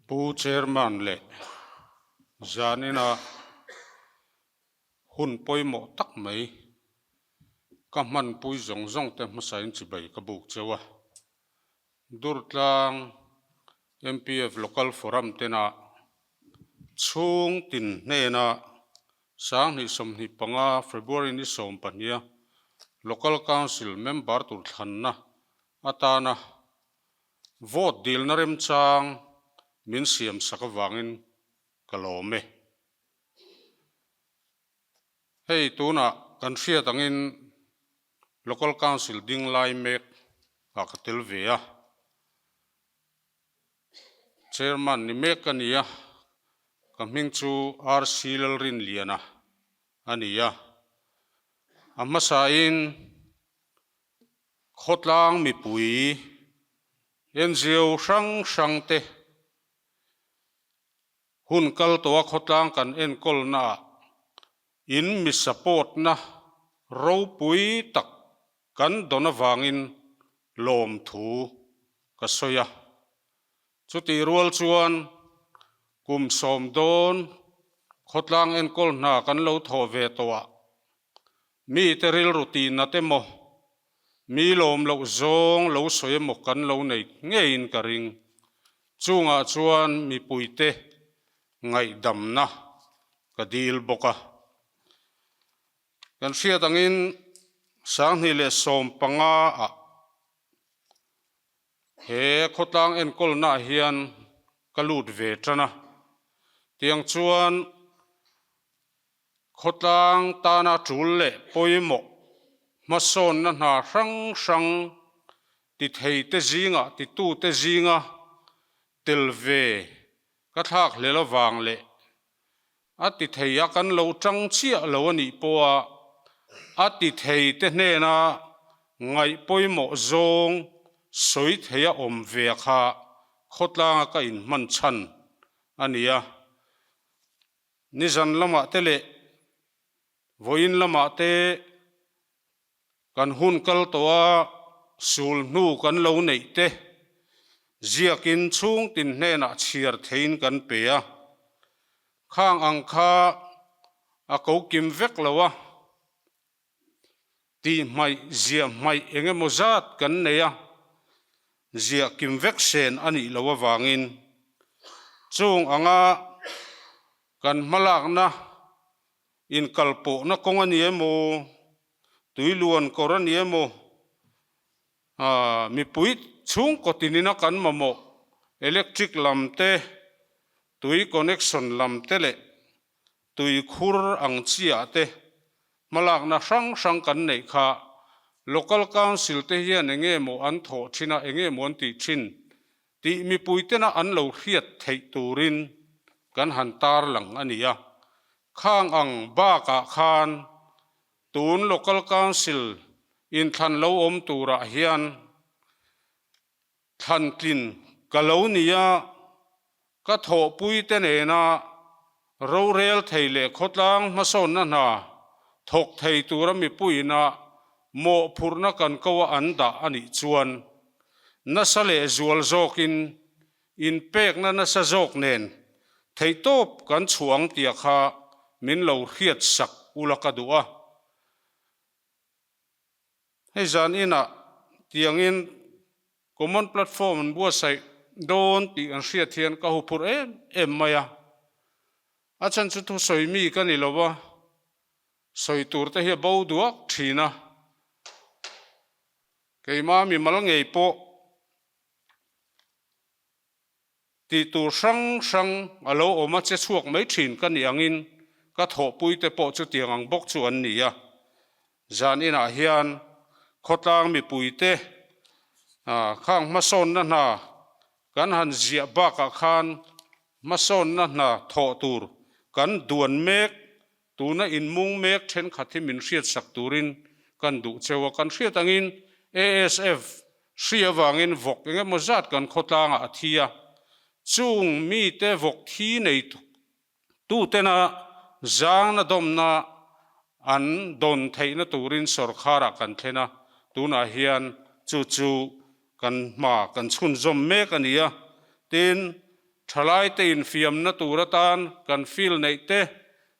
Pu Chairman leh zanina hun pawimawh tak mai ka hmanpui zawng zawng te hmasain chibai ka buk cheu a. Durtlang MPF Local Forum tena chhung tin hnena 2025 February ni 12 a Local Council member tur thlanna atana vote dilna remchang min siam sak avangin ka lawm e. Hei tunah kan hriat angin Local Council ding lai mek ah ka tel ve a, Chairman ni mek ka ni a, ka hming chu RC Lalrinliana a ni a. A hmasain khawtlang mipui NGO hrang hrang te Hun kal tawha khawtlang kan enkawlnaah in mi support-na ropui tak kan dawn avangin lawmthu ka sawi a. Chutih rual chuan kum 10 dawn khawtlang enkawl hna kan lo thawh ve tawhah mite rilru tihna te maw, mi lawm loh zawng lo sawi emaw kan lo nei ngeiin ka ring. Chungah chuan mipuite ngaihdamna ka dil bawk a. Kan hriat angin 2015 ah he khawtlang enkawlnaah hian ka lut ve tan a. Tiang chuan Khawtlang tana tul leh pawimawh hmasawnna hna hrang hrang ti theite zingah titute zinga tel ve ka thlak hlel avang leh a ti thei a kan lo tang chiah lo a nih pawha a ti theite hnena ngaih pawimawh zawng sawi thei a awm ve kha khawtlanga ka inhman chhan a ni a. Nizan lamah te leh vawiin lamah te kan hun kal tawh a, sul hnu kan lo neih te ziakin chhung tin hnenah chhiar theiin kan pe a, khang ang kha a ko kim vek lo a, tih hmaih ziah hmaih eng emaw zat kan nei a, ziah kim vek sen a nih loh avangin chung anga kan hmalakna inkalpawhna kawng a ni emaw, tuiluan kawr a ni emaw, mipui chhungkaw tinina kan mamawh electric lam te, tui connection lam te leh tuikhur ang chiah te hmalakna hrang hrang kan neih kha Local Council te hian enge maw an thawh thin a, enge maw an tih thin tih mipui tena an lo hriat theih turin kan han tarlang a ni a. Khang ang bakah khan tun Local Council inthlan lo awm turah hian Thlantlin ka lo ni a, ka thawhpuite nena rorel thei leh khawtlang hmasawnna hna thawk thei tura mipuiina mawhphurhna kan ko a an dah a nih chuan nasa leh zual zawkin inpekna nasa zawk nen theihtawp kan chhuah ang tia kha min lo hriatsak ula ka duh a. Hei zan inah tiangin Common Platform an buatsaih dawn tih an hriat hian ka huphurh em em mai a. A chhan chu thusawi mi ka ni lo a, sawi tur te hi a bo duak thin a. Keima mimal ngei pawh Tih tur hrang hrang a lo awm a che chhuak mai thin ka nih angin ka thawhpui te pawh chutiang ang bawk chu an ni a. Zan inah hian khawtlang mipui te khang hmasawnna hna kan han ziah bakah khan hmasawnna hna thawh tur kan duan mek tuna inmung mek thenkhat hi min hriatsak turin kan duh cheu a. Kan hriat angin ASF hri avangin vawk eng emaw zat kan khawtlangah a thi a, chung mite vawk thi nei tutena zangna dawmna an dawn theihna turin sawrkharah kan thlen a, tunah hian chu chu kan hma kan chhunzawm mek a ni a, tin. Thalaite infiamna tur atan kan field neih te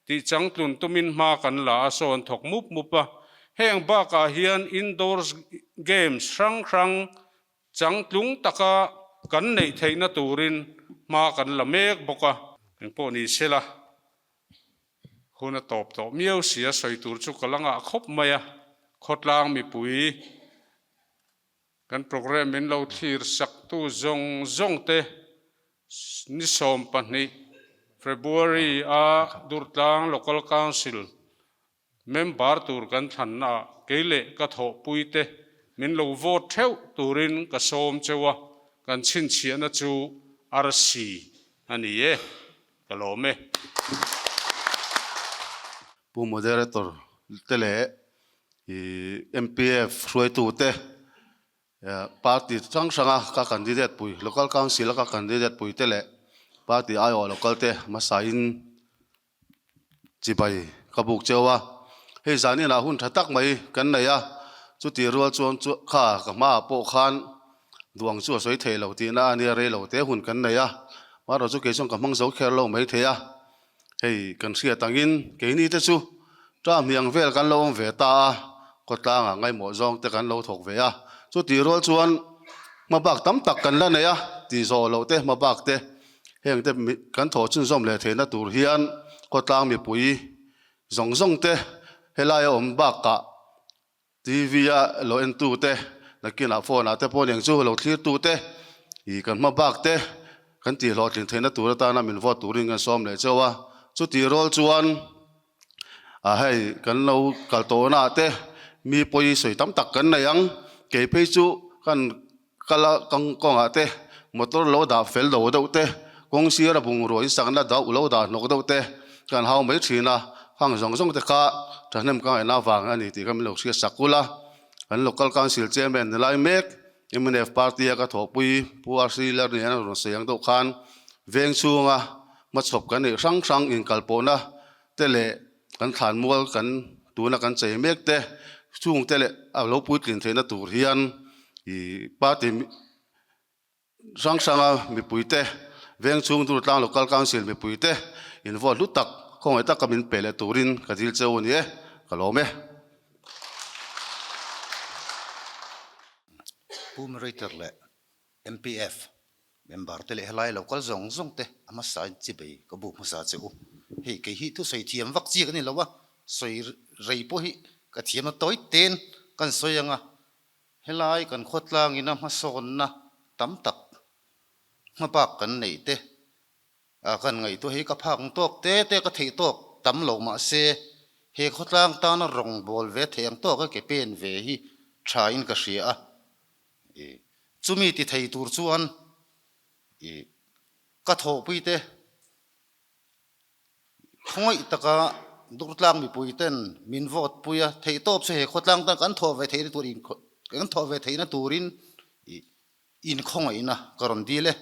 tih changtlun tumin hma kan la a sawn thawk mup mup a. Heng bakah hian indoor games hrang hrang changtlung taka kan neih theihna turin hma kan la mek bawk a. Engpawh ni sela, hun a tawp tawh miau sia sawi tur chu ka la ngah khawp mai a, khawtlang mipui Kan programme min lo thlir saktu zawng zawng te ni 12 February a Durtlang Local Council member tur kan thlanna ah kei leh ka thawhpui te min lo vote theuh turin ka sawm cheu a, kan chhinchhiahna chu arsi a ni e, ka lawm e. Pu Moderator te leh I MPF hruaitute party hrang hranga ka candidate pui, local council a ka candidate pui te leh party aiawh local te hmasain chibai ka buk cheu a. Hei zan inah hun tha tak mai kan nei a, chutih rual chuan chu kha ka hmaah pawh khan duang chu a sawi thei lo tihna a nia rei lo te hun kan nei a, marawh chu kei chuan ka hmang zo kher lo mai thei a. Hei kan hriat angin keini te chu ṭah hmiang vel kan lo awm ve ta a, khawtlangah ngaimawh zawng te kan lo thawk ve a, chutih rual chuan hmabak tam tak kan la nei a, tih zawh loh te hmabak te heng te kan thawh chhunzawm leh theihna tur hian khawtlang mipui zawng zawng te helaia awm bakah TV a lo en tu te, nakinah phone ah te pawh eng chu lo thlir tu te, ih kan hma bak te kan tih hlawhtlin theihna tur atana min vote turin kan sawm leh chauh a. Chutih rual chuan ah hei kan lo kal tawhna ah te mi pawi sawi tam tak kan nei ang, kei phei chu kan kal a kawngah te motor lo dah fel lo deuh te, kawng sira bungrua in sakna deuh lo dah hnawk deuh te kan hau mai thin a, hang zawng zawng te kha thahnem ka ngaihna avang a ni tih kha min lo hriat sak ul a, kan local council chairman ni lai mek mnf party a ka thawhpui Pu RC Lernian a rawn sawi ang deuh khan veng chhunga hmachhawp kan neih hrang hrang inkalpawhna te leh kan thlanmual kan tuna kan chei mek te chhungte leh a lo puitlin theihna tur hian ih party hrang hranga mipuite veng chhung Durtlang Local Council mipuite in vote hlu tak khawngaih taka min pe leh turin ka dil cheu a ni e, ka lawm e. Pu Merator leh MPF member te leh helai lo kal zawng zawng te a hmasa in chibei ka buk hmasa che u. Hei kei hi thusawi thiam vak chi ka ni lo a, sawi rei pawh hi ka thiam a tawi ten kan sawi ang a, helai kan khawtlang ina hmasawnna tam tak hmabak kan neih te a kan ngaihtuah hi ka phak ang tawk te te ka theih tawk tam lo mahse he khawtlang tana rawngbawl ve theih ang tawk a ke pen ve hi tha in ka hria a. I chumi ti thei tur chuan i ka thawhpui te khawngaih taka Durtlang mipui ten min vote pui a, theihtawp chu he khawtlang tan kan thawh ve theihna tur in kan thawh ve theihna turin i inkhawngaihna ka rawn dil e.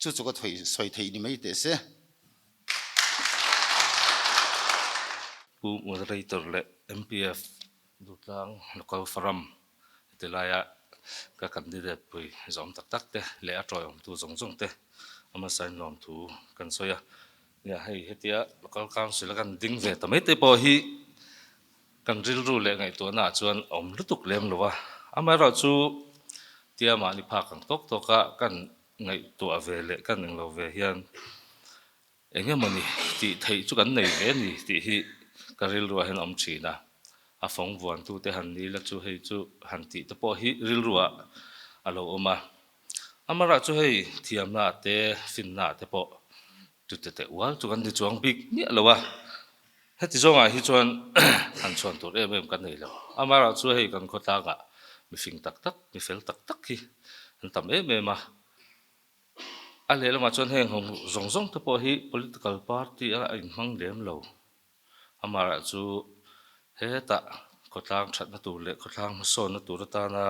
Chu chu ka sawi theih ni mai teh se. Pu Moderator leh MPF Durtlang Local Forum heti laia ka candidate pui zawm tak tak te leh a tawiawmtu zawng zawng te a hmasain lawmthu kan sawi a. Nia hei hetia Local Council a kan ding ve ta mai te pawh hi kan rilru leh ngaihtuahna ah chuan a awm lutuk lem lo a. Amaherawhchu tia mahni phak ang tawk tawk a kan Ngaihtuah ve leh kan englo ve hian eng emawni tih theih chu kan nei ve ni tih hi ka rilruah hian a awm thin a, a fawng vuantute han ni la chu hei chu han tih te pawh hi rilruah a lo awm a. Amaherawhchu chu hei thiamna te finna te pawh tute teh ual chu kan ni chuang bik miah lo a, heti zawngah hi chuan han chhuan tur em em kan nei lo. Amaherawhchu chu hei kan khawtlangah mifing tak tak, mifel tak tak hi an tam em em a. A lehlamah chuan heng ho zawng zawng te pawh hi political party a inhmang lem lo. Amaherawhchu chu hetah khawtlang thatna tur leh khawtlang hmasawnna tur atana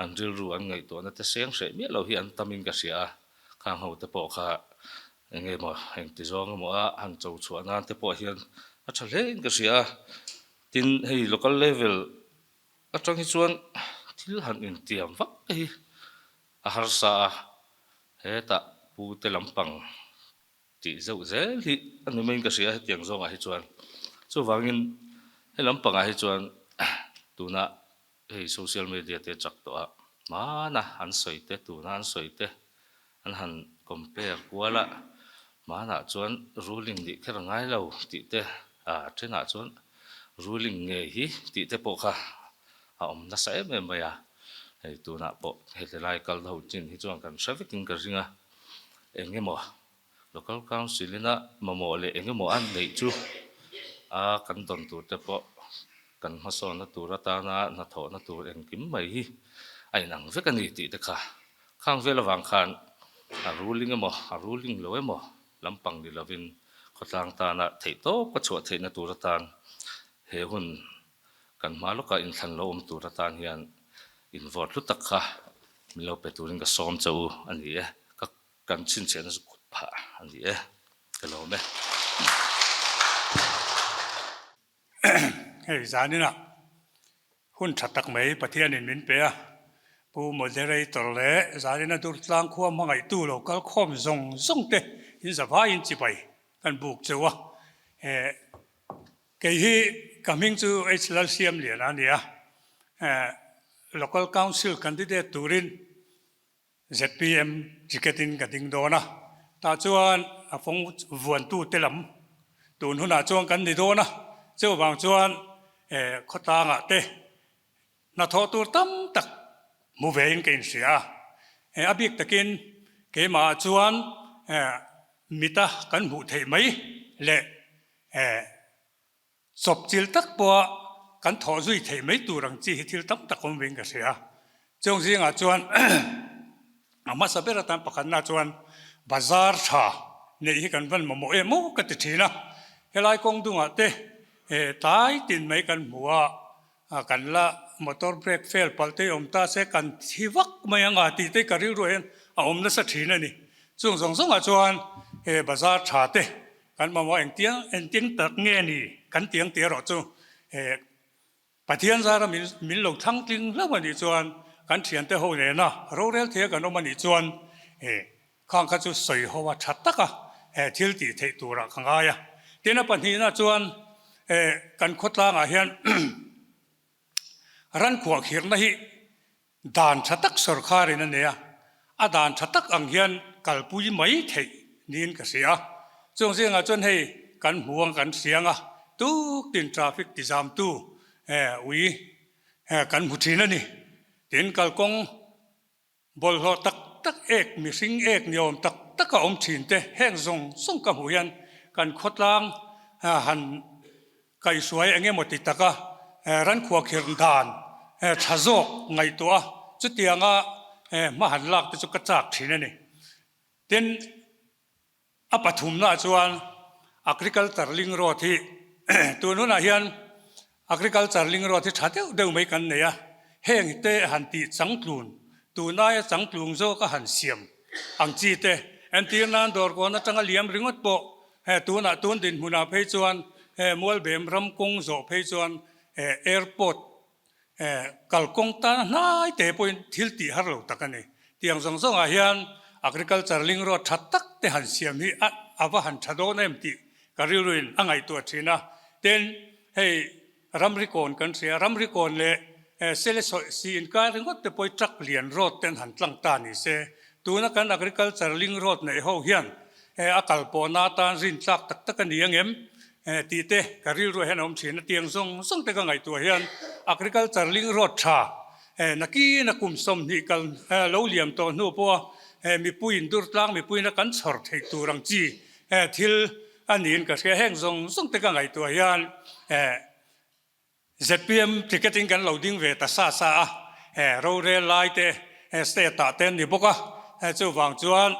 an rilru an ngaihtuahna te seng hreh miah lo hi an tamin ka hria a, khang ho te pawh kha eng nge maw engti zawng emaw a han cho chhuah nan te pawh hian a tha hle in ka hria a. Tin, hei local level atang hi chuan thil han intiam vak te hi a harsa a. Hetah pute lampang tih zeuh zel hi a ni maiin ka hria hetiang zawngah hi chuan. Chuvangin he lampangah hi chuan tuna hei social media te chak tawh a, hmana an sawi te tuna an sawi te an han compare kual a, hmanah chuan ruling nih kher a ngai lo tih te a thenah chuan ruling ngei hi tih te pawh kha a awm nasa em em mai a, hei tunah pawh heti lai kal ho chin hi chuan kan hre vekin ka ring a. Eng emaw Local Council ina mamawh leh eng emaw a neih chu a kan dawn tur te pawh kan hmasawnna tur atana hnathawhna tur engkim mai hi a inang vek a ni tih te kha khang vel avang khan a ruling emaw a ruling lo emaw lampang ni lovin khawtlang tana theihtawp ka chhuah theihna tur atan he hun kan hma lawkah inthlan lo awm tur atan hian in vote hlu tak kha min lo pe turin ka sawm che u a ni e, ka kan chhinchhiahna chu kut phah a ni e, ka lawm e. Hei zaninah hun tha tak mai Pathianin min pe a, Pu Moderator leh zanina Durtlang khua hmangaihtu lo kal khawm zawng zawng te in zavaiin chibai kan buk cheu a, Kei hi ka hming chu H Lalsiamliana a ni a, Local Council candidate turin zpm ticket in ka ding dawn a, tah chuan a fawng vuantute lam tun hunah chuan kan ni dawn a, chuvang chuan khawtlangah te hnathawh tur tam tak hmu vein ka inhria a, a bik takin keimahah chuan mita kan hmuh theih mai leh Chawpchil tak pawha kan thawh zui theih mai tur ang chi hi thil tam tak awm vein ka hria. Chung zingah chuan a hmasa ber atan pakhatna chuan bazar tha neih hi kan van mamawh em aw ka ti thin a. Helai kawng dungah te tlai tin mai kan hmu a, kan la motor brake fail palh te awm ta se kan thi vak mai anga tih te ka rilruah hian a awm nasa thin a ni. Chung zawng zawngah chuan bazar tha te Kan mamawh engtiang engtin tak nge ni kan tiang tih erawh chu Pathian zara min min lo thlang tling hlauh a nih chuan kan thiante ho nena rorel thei a kan awm a nih chuan khang kha chu sawi ho a tha taka thil tih theih turah ka ngai a. Tin a pahnihna chuan kan khawtlangah hian ran khuahkhirhna hi Dan tha tak sawrkharin a nei a, a dan tha tak ang hian kalpui mai theih niin ka hria a. Chung zingah chuan hei kan hmu ang kan hriang a, tuk tin traffic tizamtu ui kan hmu thin a ni. Tin kalkawng bawlhhlawh tak tak ek mihring ek ni awm tak tak a awm thin te heng zawng zawng ka hmuh hian kan khawtlang han Kaihhruai eng emaw ti taka rankhuakhirh dan tha zawk ngaihtuah a, chutianga hma han lak te chu ka chak thin a ni. Tin, a pathumnaah chuan Agriculture Link Road hi tun hunah hian Agriculture Link Road hi tha deuh deuh mai kan nei a, heng te han tih changtlun, tunaia changtlung zawka han siam ang chi te entir nan dawrkawn atanga liam ringawt pawh He tunah tun dinhmunah phei chuan he Mualbem ram kawng zawh phei chuan he airport he kalkawng tana hnai te pawhin thil tih har lo tak a ni. Tiang zawng zawngah hian agriculture link road tha tak te han siam hi a a va han tha dawn em tih ka rilruin a ngaihtuah thin a. Tin, hei ramri kawn kan hria, ramri kawn leh sele sawi si inkar ringawt te pawhin truck lian road te an han tlang ta ni se, tuna kan agriculture link road neih ho hian a kal pawhna atan rin tlak tak tak a ni angem tih te ka rilruah hian a awm thin a, tiang zawng zawng te ka ngaihtuah hian agriculture link road tha nakina kum 20 kal lo liam tawh hnu pawha mipuiin durtlang mipuiin a kan chhawr theih tur ang chi thil A niin ka hria, heng zawng zawng te ka ngaihtuah hian zpm ticket in kan lo ding ve ta sa sa a, rorel lai te state ah te an ni bawk a, chuvang chuan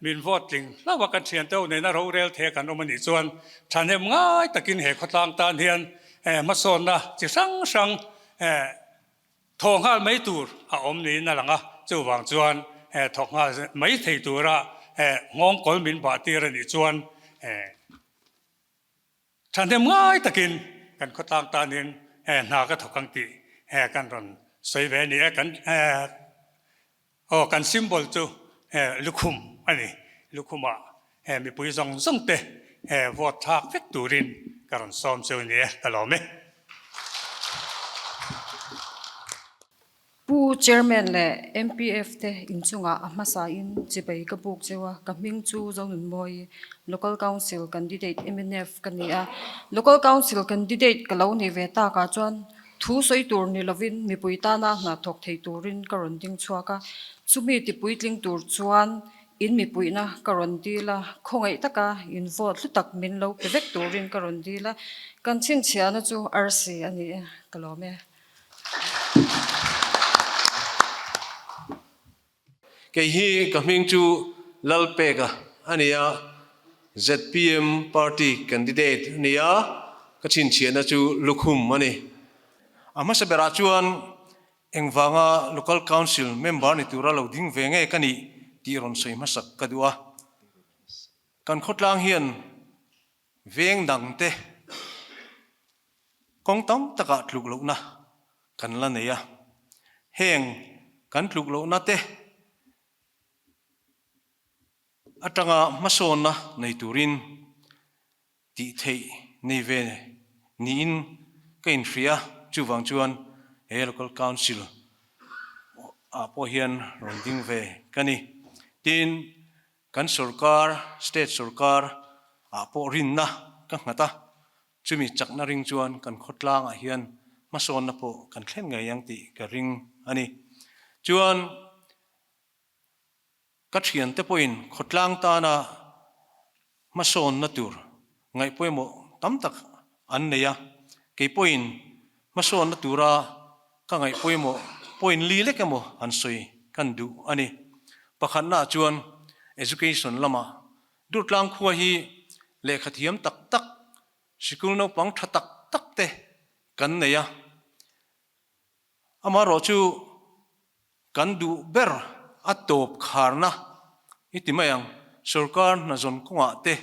min vote tling hlauh a kan thiante ho nena rorel thei a kan awm a nih chuan thahnem ngai takin he khawtlang tan hian hmasawnna chi hrang hrang Thawh nghal mai tur a awm niin a lang a, chuvang chuan thawk nghal mai thei tura nghawng kawl min bah tir a nih chuan thahnem ngai takin kan khawtlang tanin hna ka thawk ang tih kan rawn sawi ve a ni e. Kan aw kan symbol chu. Lukhum a ni. Lukhumah mipui zawng zawng te vote thlak vek turin ka rawn sawm cheu ni e, ka lawm e. Pu Chairman leh MPF te inchungah a hmasa in chibei ka buk cheu a, ka hming chu Zonunmawi, Local Council Candidate mnf ka ni a. Local Council Candidate ka lo nih ve takah chuan thu sawi tur ni lovin mipui tana hna thawk thei turin ka rawn ding chhuak a, chumi tipuitling tur chuan in mipuihna ka rawn dil a, khawngaih taka in vote hlu tak min lo pe vek turin ka rawn dil a, kan chhinchhiahna chu arsi a ni e, ka lawm e. Kei hi ka hming chu Lalpeka a ni a, zpm party candidate a ni a, ka chhinchhiahna chu lukhum a ni. A hmasa berah chuan engvanga Local Council member ni tura lo ding ve nge ka nih tih rawn sawi hmasak ka duh a. Kan khawtlang hian Veng dangte kawng tam takah tluk lohna kan la nei a, heng kan tluk lohna te atanga hmasawnna nei turin tih theih nei ve niin ka inhria, chuvang chuan he Local Council ah pawh hian rawn ding ve ka ni. Tin, Kan sorkar, state sorkar, ah pawh rinna ka nghat a, chumi chakna ring chuan kan khawtlangah hian hmasawnna pawh kan thlen ngei ang tih ka ring a ni. Chuan ka thiante pawhin khawtlang tana hmasawnna tur ngaihpawimawh tam tak an nei a, kei pawhin hmasawnna tura ka ngaihpawimawh point li lek emaw han sawi kan duh a ni. Pakhatnaah chuan education lama Durtlang khua hi lehkha thiam tak tak, sikul naupang tha tak tak te kan nei a, Amaherawh chu kan duh ber a tawp kharna i ti mai ang, sorkar hnazawn kawngah te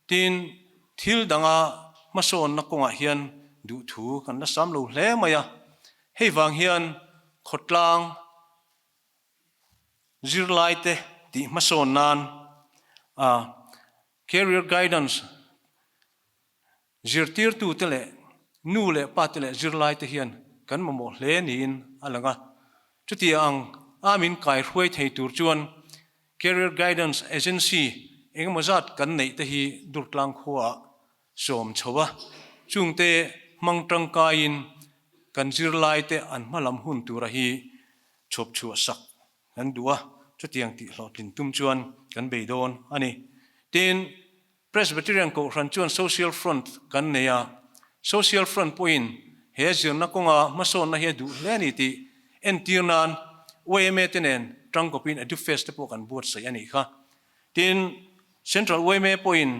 tin thil danga hmasawnna kawngah hian duhthu kan la sam lo hle mai a, hei vang hian khawtlang zirlaite tih hmasawn nan a career guidance Zirtirtute leh nu leh pate leh zirlaite hian kan mamawh hle niin a lang a. Chutia ang a min kaihruai thei tur chuan Career Guidance Agency engemaw zat kan neih te hi Durtlang khuaah sawm chho a, chungte hmang tangkaiin kan zirlaite an hmalam hun tura hi chhawp chhuah sak kan duh a, chutiang tih hlawhtlin tum chuan kan bei dawn a ni. Tin, Presbyterian Kohhran chuan Social Front kan nei a, Social Front pawhin he zirna kawnga hmasawnna hi a duh hle a ni tih entir nan yma te nen tangkawpin Edufest te pawh kan buatsaih a nih kha. Tin, Central yma pawhin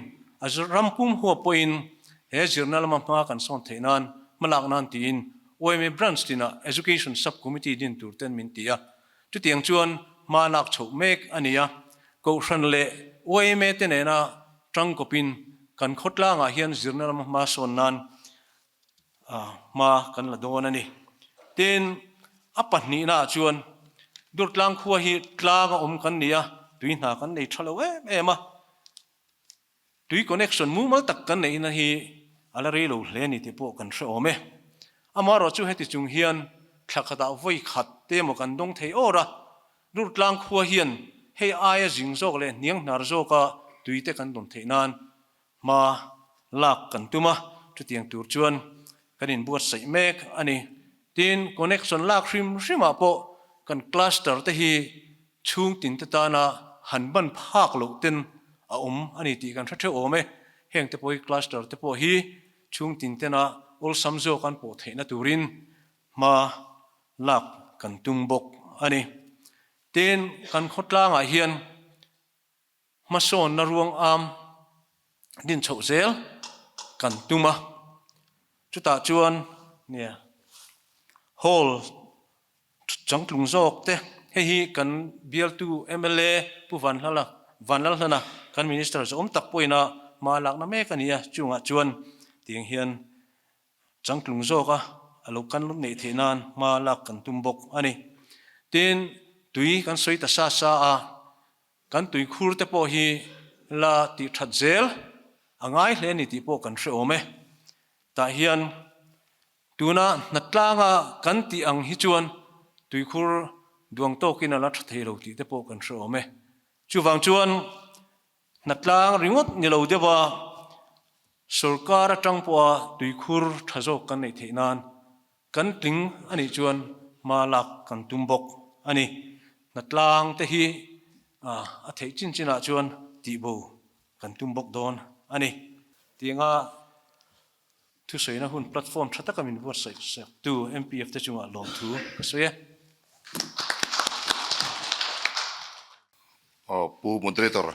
a ram pum huap pawhin he zirna lama hma kan sawn theih nan hmalak nan tiin yma Branch tinah Education Sub-Committee din tur ten min ti a, Chutiang chuan hma lak chhoh mek a ni a, Kohhran leh yma te nena tangkawpin kan khawtlangah hian zirna lama hma sawn nan hma kan la dawn a ni. Tin, a pahnihnaah chuan Durtlang khua hi tlang a awm kan ni a, tui hna kan nei tha lo em em a, Tui connection mumal tak kan neihna hi a la rei lo hle a ni tih pawh kan hre awm e. Amaherawh chu heti chung hian thla khatah vawi khat te emaw kan dawng thei awr a, Durtlang khua hian hei aia zing zawk leh hniang hnar zawka tui te kan dawn theih nan hma lak kan tum a, chutiang tur chuan kan inbuatsaih mek a ni. Tin, connection lak hrim hrimah pawh kan cluster te hi Chhungtin te tana han ban phak loh ten a awm a ni tih kan hre theuh awm e. Heng te pawh hi cluster te pawh hi chhungtin tena awlsam zawk an pawh theihna turin hma lak kan tum bawk a ni. Tin, kan khawtlangah hian Hmasawnna ruang am din chhoh zel kan tum a, chutah chuan nia hall changtlung zawk te, hei hi kan bialtu mla Pu Vanhlala Vanlalhlana kan Minister zawm tak pawhin a hma lakna mek a ni a, chungah chuan tiang hian changtlung zawk a a lo kan neih theih nan hma lak kan tum bawk a ni. Tin, tui kan sawi ta sa sa a. Kan tuikhur te pawh hi la tih that zel a ngai hle a ni tih pawh kan hre awm e. Tah hian tuna hnatlanga kan tih ang hi chuan tuikhur duang tawkin a la tha thei lo tih te pawh kan hre awm e. Chuvang chuan hnatlang ringawt ni lo deuha sorkar atang pawha tuikhur tha zawk kan neih theih nan Kan tling a nih chuan hma lak kan tum bawk a ni. Hnatlang te hi a theih chin chinah chuan tihbo kan tum bawk dawn a ni. Tianga thusawiina hun platform tha taka min buatsaih saktu MPF te chungah lawmthu ka sawi e. Pu Moderator,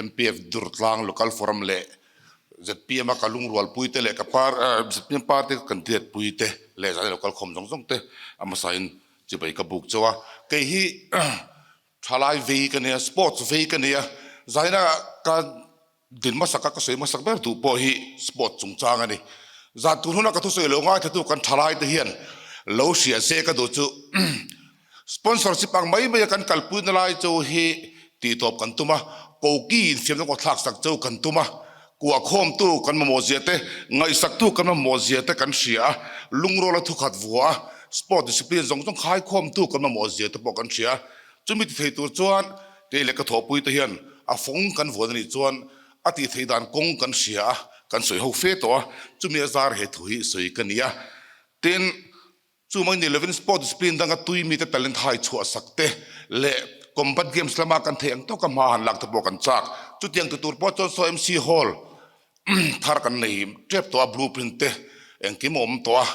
MPF Durtlang Local Forum leh zpm a ka lungrualpui te leh ka par zpm party ka candidate pui te leh zan local khawm zawng zawng te a hmasain chibai ka buk chauh a. Kei hi thalai vei ka nia, sports vei ka nia, zaina ka Din hmasaka ka sawi hmasak ber duh pawh hi sport chungchang a ni. Zan tur huna ka thusawi lo ngaithatu kan thalaite hian lo hria se ka duh chu sponsorship ang mai maia kan kalpuina lai chu hi tihtawp kan tum a, koki infiamna kawt thlak sak chu kan tum a, kuahkhawmtu kan mamawh zia te, ngaihsaktu kan mamawh zia te kan hria a, lungruala thukhat vua a, sport discipline zawng zawng khaikhawmtu kan mamawh zia te pawh kan hria a. Chumi ti thei tur chuan kei leh ka thawhpui te hian a fawng kan vuan a nih chuan a tih theih dan kawng kan hria a, kan sawi ho fe tawh a, chumi a zar he thu hi sawi ka ni a. Tin, chu mai ni lovin sport discipline danga tui mite talent hai chhuah sak te leh combat games lama kan theih ang tawka hma han lak te pawh kan chak. Chutiang ti tur pawh chuan saw MC Hall Thar kan nei tep tawh a, blueprint te engkim a awm tawh a,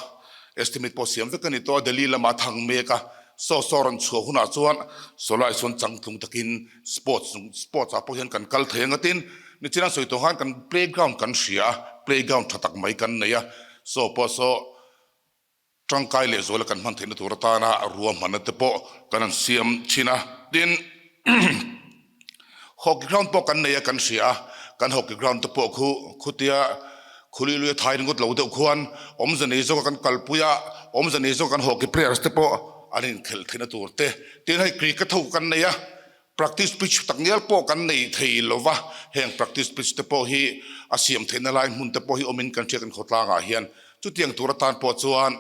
estimate pawh siam vek a ni tawh a, Delhi lamah a thang mek a, saw saw rawn chhuah hunah chuan sawlai sawn changtlung takin sports sports ah pawh hian kan kal thei ang a tin, nichina sawi tawh khan kan playground kan hria a, playground tha tak mai kan nei a, saw pawh saw Tangkai leh zuala kan hman theihna tur atana ruahmanna te pawh kan han siam thin a. Tin, hockey ground pawh kan nei a kan hria a, kan hockey ground te pawh khu khutia khuli luia thai ringawt lo deuh khuan awmze nei zawka kan kalpui a, awmze nei zawka kan hockey players te pawh an inkhelh theihna tur te. Tin, hei cricket ho kan nei a, Practice pitch tak ngial pawh kan nei thei lo va, heng practice pitch te pawh hi a siam theihna lai hmun te pawh hi awmin kan hria kan khawtlangah hian chutiang tur atan pawh chuan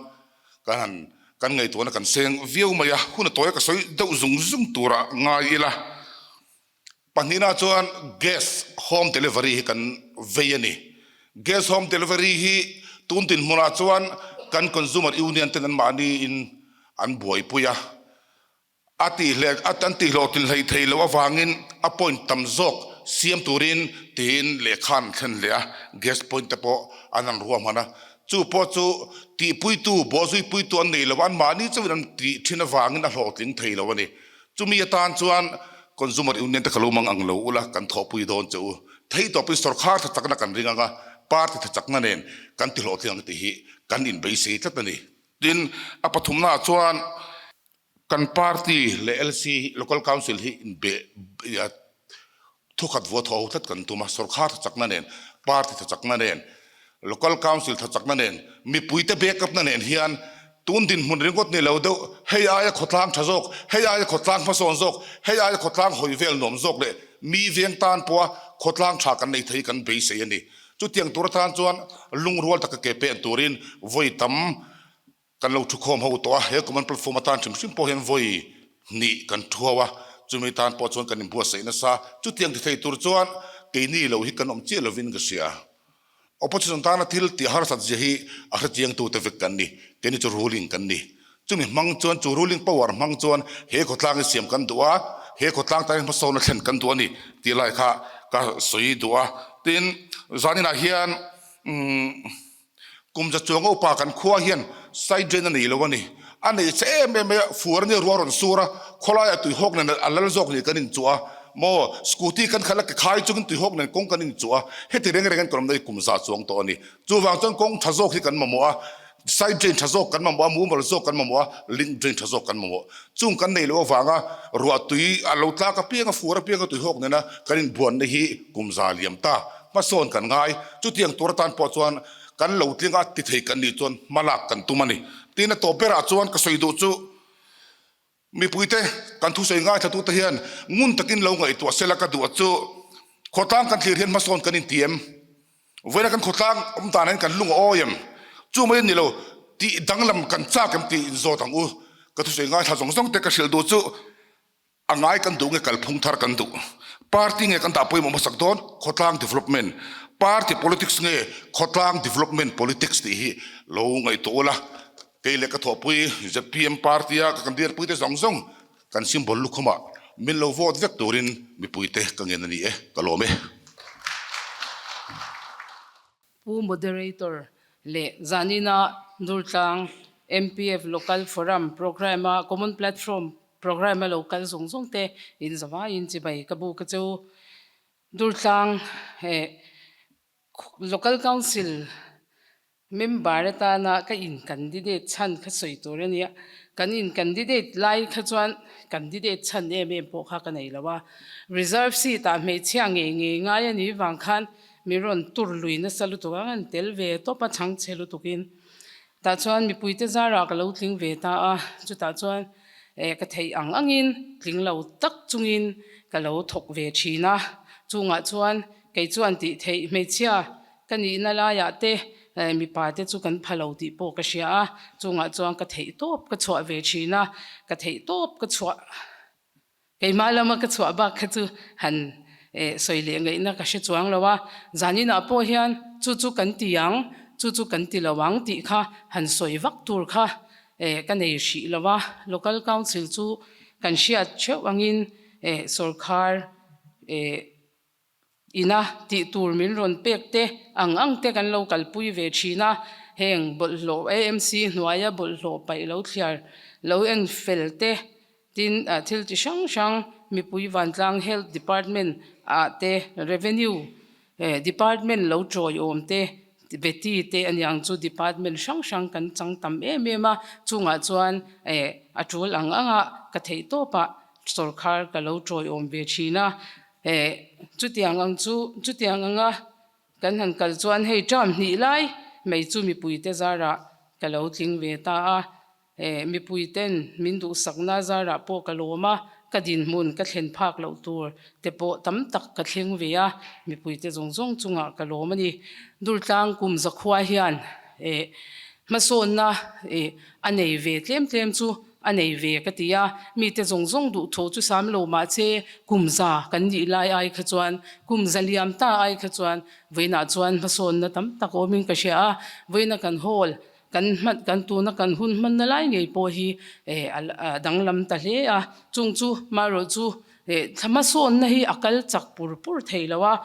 kan han kan ngaihtuahna kan seng viau mai a, hun a tawia ka sawi deuh zung zung turah ngai ila. Pahnihna chuan gas home delivery hi kan vei a ni. Gas home delivery hi tun dinhmunah chuan kan consumer union ten anmahni in an buaipui a. A tihleh a an tihhlawhtlin hleih theih loh avangin a point tam zawk siam turin tiin lehkha an thlen leh a, gas point te pawh an han ruahman a. Chu pawh chu tihpuitu, bawhzuipuitu an nei lo a, anmahni chauhin an tih thin avangin a hlawhtling thei lo a ni. Chumi atan chuan Consumer Union te ka lo mang ang lo ula, kan thawhpui dawn che u. Theihtawpin sorkar tha chakna kan ring ang a, party tha chakna nen kan tihlawhtling ang tih hi kan inbeisei tlat a ni. Tin, a pathumnaah chuan Kan party leh LC, Local Council, hi inbe thukhat vua thaw ho tlat kan tum a, sorkar tha chakna nen, party tha chakna nen, Local Council tha chakna nen, mipuite backup na nen hian tun dinhmun ringawt ni lo deuh, hei aia khawtlang tha zawk, hei aia khawtlang hmasawn zawk, hei aia khawtlang hawi vel nuam zawk leh mi veng tan pawha khawtlang tha kan nei thei kan beisei a ni. Chutiang tur atan chuan lungrual taka ke pen turin vawi tam Kan lo thukhawm ho tawh a, he common platform atan hrim hrim pawh hian vawi hnih kan thu ho a, chumi tan pawh chuan kan inbuatsaih nasa. Chutiang ti thei tur chuan keini lo hi kan awm chiah lovin ka hria. Opposition tana thil tih harsat zia hi a hrechiangtute vek kan ni, keini chu ruling kan ni. Chumi hmang chuan, chu ruling power hmang chuan he khawtlang hi siam kan duh a, he khawtlang tan hian hmasawn a thlen kan duh a ni tih lai kha ka sawi duh a. Tin, zaninah hian umm. Kum za chuang upa kan khua hian side drain a nei lo a ni. A nei che em em mai a, fuar ania ruah rawn sur a, khawlaiah tuihawk nen a lal zawk nih kan inchuah a, maw scooty kan khalh a ke khai chungin tuihawk nen kawng kan inchuah a, heti reng reng an kan awmna hi kum za chuang tawh a ni. Chuvang chuan kawng tha zawk hi kan mamawh a, side drain tha zawk kan mamawh a, mumal zawk kan mamawh a, link drain tha zawk kan mamawh. Chung kan nei loh avanga ruah tui a lo tlak apiang a, fuar apianga tuihawk nena kan inbuanna hi kum za liam ta. Hmasawn kan ngai. Chutiang tur atan pawh chuan kan lo tling a, ti thei kan nih chuan hma lak kan tum a ni. Tin a tawp berah chuan ka sawi duh chu. Mipuite kan thusawi ngaithlatute hian ngun takin lo ngaihtuah sela ka duh chu khawtlang kan thlir hian hmasawn kan inti em? Vawiina kan khawtlang awm dan hian kan lung a awi em? Chu mai a ni lo, tih danglam kan chak em tih inzawt ang u. Ka thusawi ngaithla zawng zawng te ka hrilh duh chu a ngai kan duh nge kalphung thar kan duh? Party nge kan dah pawimawh hmasak dawn? Khawtlang development party politics nge khawtlang development politics tih hi lo ngaihtuah ula. Kei leh ka thawhpui zpm party a ka kandirpui te zawng zawng kan symbol lukhumah min lo vote vek turin mipuite ka ngen a ni e, ka lawm e. Pu Moderator leh Zanina Durtlang MPF Local Forum Programme a Common Platform Programme a lo kal zawng zawng te in zavaiin chibai ka bu ka cheu. Durtlang Local Council Member atana ka in candidate chhan kha sawi tur a nia. Kan in candidate lai kha chuan candidate chhan em em pawh kha ka nei lo a. Reserve seat ah hmeichhia ngei ngei ngai a nih vang khan min rawn tur lui nasa lutuk a, kan tel ve tawp a chhang chhe lutukin. Tah chuan mipuite zarah ka lo tling ve ta a, chutah chuan eh ka theih ang angin tling lo tak chungin ka lo thawk ve thin a. Chungah chuan kei chuan tih theih hmeichhia Ka nihna laiah te mipa te chu kan pha lo tih pawh ka hria a, chungah chuan ka theih tawp ka chhuah ve thin a, ka theih tawp ka chhuah keimah lama ka chhuah bak kha chu han sawi leh ngaihna ka hre chuang lo a, zaninah pawh hian chu chu kan ti ang, chu chu kan ti lo ang tih kha han sawi vak tur kha ka nei hrih lo a, Local Council chu kan hriat theuh angin sorkar Ina tih tur min rawn pek te ang ang te kan lo kalpui ve thin a, heng bawlhhlawh AMC hnuaia bawlhhlawh paih lo thliar lo en fel te tin thil chi hrang hrang mipui vantlang Health Department ah te Revenue Department lo tawiawm te Beti te aniang chu Department hrang hrang kan chang tam em em a, chungah chuan a tul ang anga ka theih tawpah sawrkhar ka lo tawiawm ve thin a. Eh, chutiang ang chu, chutiang anga kan han kal chuan hei term hnih lai mai chu mipuite zarah ka lo tling ve ta a. Eh, mipuiten min duhsakna zarah pawh ka lawm a, ka dinhmun ka thlen phak loh tur te pawh tam tak ka thleng ve a, mipuite zawng zawng chungah ka lawm a ni. Durtlang kum zakhua hian eh, hmasawnna eh a nei ve tlem tlem chu A nei ve ka ti a, mite zawng zawng duh tho chu sam lo mah che, kum za kan nih lai ai kha chuan, kum za liam ta ai kha chuan vawiinah chuan hmasawnna tam tak awmin ka hria a, vawiina kan hall kan hman kan tuna kan hun hmanna lai ngei pawh hi eh a danglam ta hle a, chung chu marawh chu eh hmasawnna hi a kal chak pur pur thei lo a.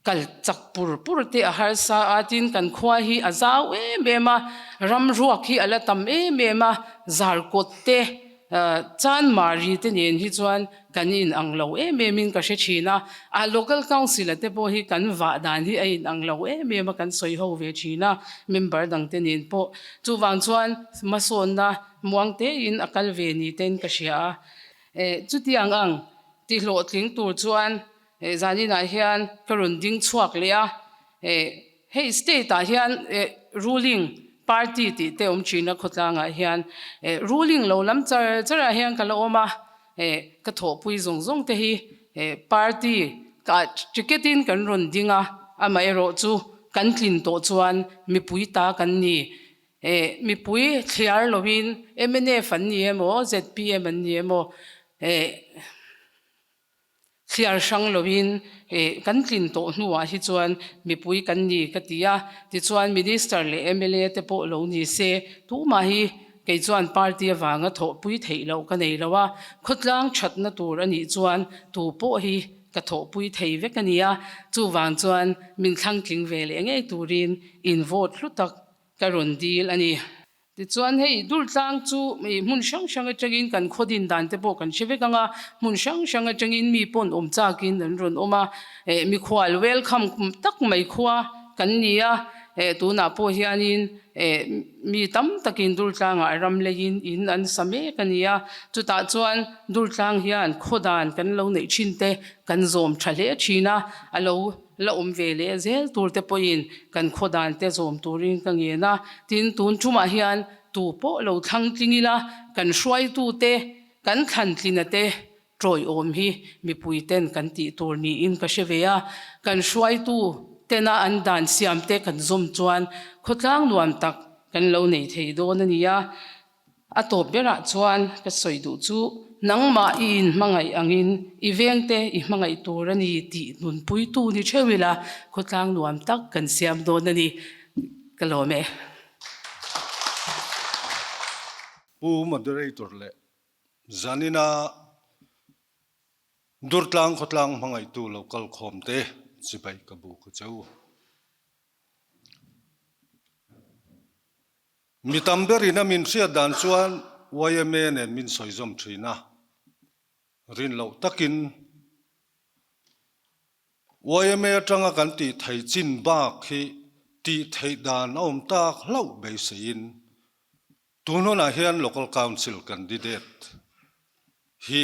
Kal chak pur pur te a harsa a, tin kan khua hi a zau em em a, ram ruak hi a la tam em em a, zarkawt te Chanmari te nen hi chuan kan in ang lo em em in ka hre thin a, a local council a te pawh hi kan vah dan hi a in ang lo em em a kan sawi ho ve thin a, member dang te nen pawh chuvang chuan hmasawnna muang te in a kal ve ni ten ka hria a, chutiang ang ti hlawhtling tur chuan Hei zaninah hian ka rawn ding chhuak leh a, hei state ah hian ruling party tih te awm thin a khawtlangah hian ruling lo lam char char ah hian ka la awm a, ka thawhpui zawng zawng te hi party kah ticket in kan rawn ding a, amaherawh chu kan tlin tawh chuan mipui ta kan ni. Mipui thliar lovin mnf an ni emaw zpm an ni emaw Thliar hrang loin kan tlin tawh hnuah hi chuan mipui kan ni ka ti a, tichuan Minister leh mla te pawh lo ni se tumah hi kei chuan party avanga thawhpui theih loh ka nei lo a, khawtlang thatna tur a nih chuan tu pawh hi ka thawhpui thei vek a nia, chuvang chuan min thlang tling ve leh ngei turin in vote hlu tak ka rawn dil a ni. Tichuan hei Durtlang chu hmun hrang hrang atangin kan khaw din dan te pawh kan hre vek ang a, hmun hrang hrang atangin mi pawn awm chakin an rawn awm a, eh mikhual welcome tak mai khua kan ni a, eh tunah pawh hianin eh mi tam takin Durtlangah ram leiin in an sa mek a ni a, chutah chuan Durtlang hian khaw dan kan lo neih thin te kan zawm tha hle thin a, a lo La awm ve leh zel tur te pawhin kan khaw dan te zawm turin ka ngen a, tin tun tumah hian tu pawh lo thlang tling ila kan hruaitu te. Kan thlantlina te tawiawm hi mipui ten kan tih tur niin ka hre ve a, kan hruaitu tena an dan siam te kan zawm chuan khawtlang nuam tak kan lo nei thei dawn a ni a. A tawp berah chuan ka sawi duh chu nangmah i inhmangaih angin i vengte i hmangaih tur a ni tih nunpuitu ni theuh ila khawtlang nuam tak kan siam dawn a ni. Ka lawm e. Pu Moderator leh Zanina Durtlang khawtlang hmangaihtu lo kal khawm te chibai ka bu ka cheu. Mi tam berin a min hriat dan chuan yma nen min sawi zawm thin a, rin loh takin yma atanga kan tih theih chin bak hi tih theih dan a awm tak hlauh beiseiin Tun hunah hian Local Council candidate hi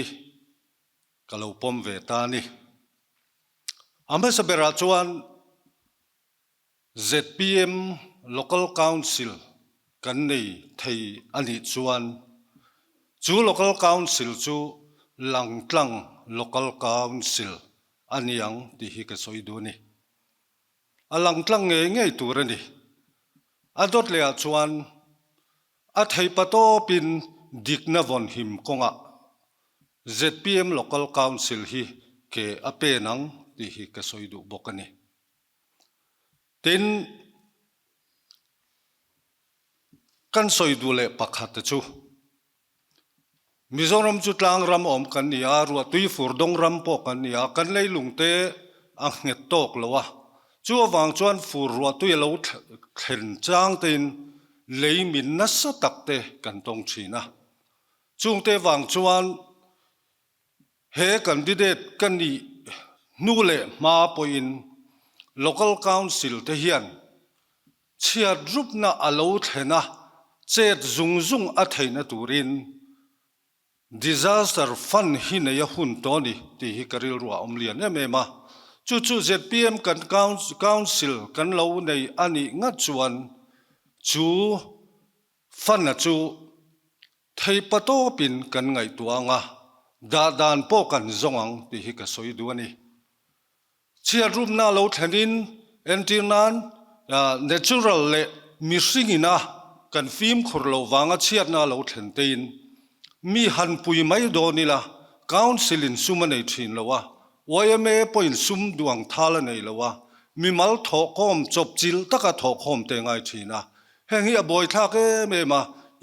ka lo pawm ve ta a ni. A hmasa berah chuan zpm Local Council kan nei thei a nih chuan chu Local Council chu Langtlang Local Council a ni ang tih hi ka sawi duh a ni. A langtlang ngei ngei tur a ni. A dawt lehah chuan a theipa tawpin dikna vawnhim kawngah zpm Local Council hi ke a pen ang tih hi ka sawi duh bawk a ni. Tin, kan sawi duh leh pakhat te chu Mizoram chu tlang ram awm kan ni a, ruahtui fur dawng ram pawh kan ni a, kan leilung te a nghet tawk lo a, chu avang chuan fur ruahtui a lo thlen chang tein lei min nasa tak te kan tawng thin a, chungte vang chuan He candidate ka nih hnu leh hma pawhin Local Council te hian chhiat rupna a lo thlen a, chet zung zung a theihna turin Disaster Fund hi nei a hun tawh a ni tih hi ka rilru a awm lian em em a. Chu chu zpm kan Council kan lo nei a nih ngat chuan chu Fund-a chu Theipa tawpin kan ngaihtuah ang a, dah dan pawh kan zawng ang tih hi ka sawi duh a ni. Chhiatrupna lo thlenin entir nan natural leh mihring ina kan fimkhur loh vanga chhiatna lo thlen tein mi han pui mai dawn ila Council in sum a nei thin lo a, yma pawhin sum duang thal a nei lo a, mimal thawhkhawm chawpchilh taka thawhkhawm te ngai thin a, Heng hi a buaithlak em em a,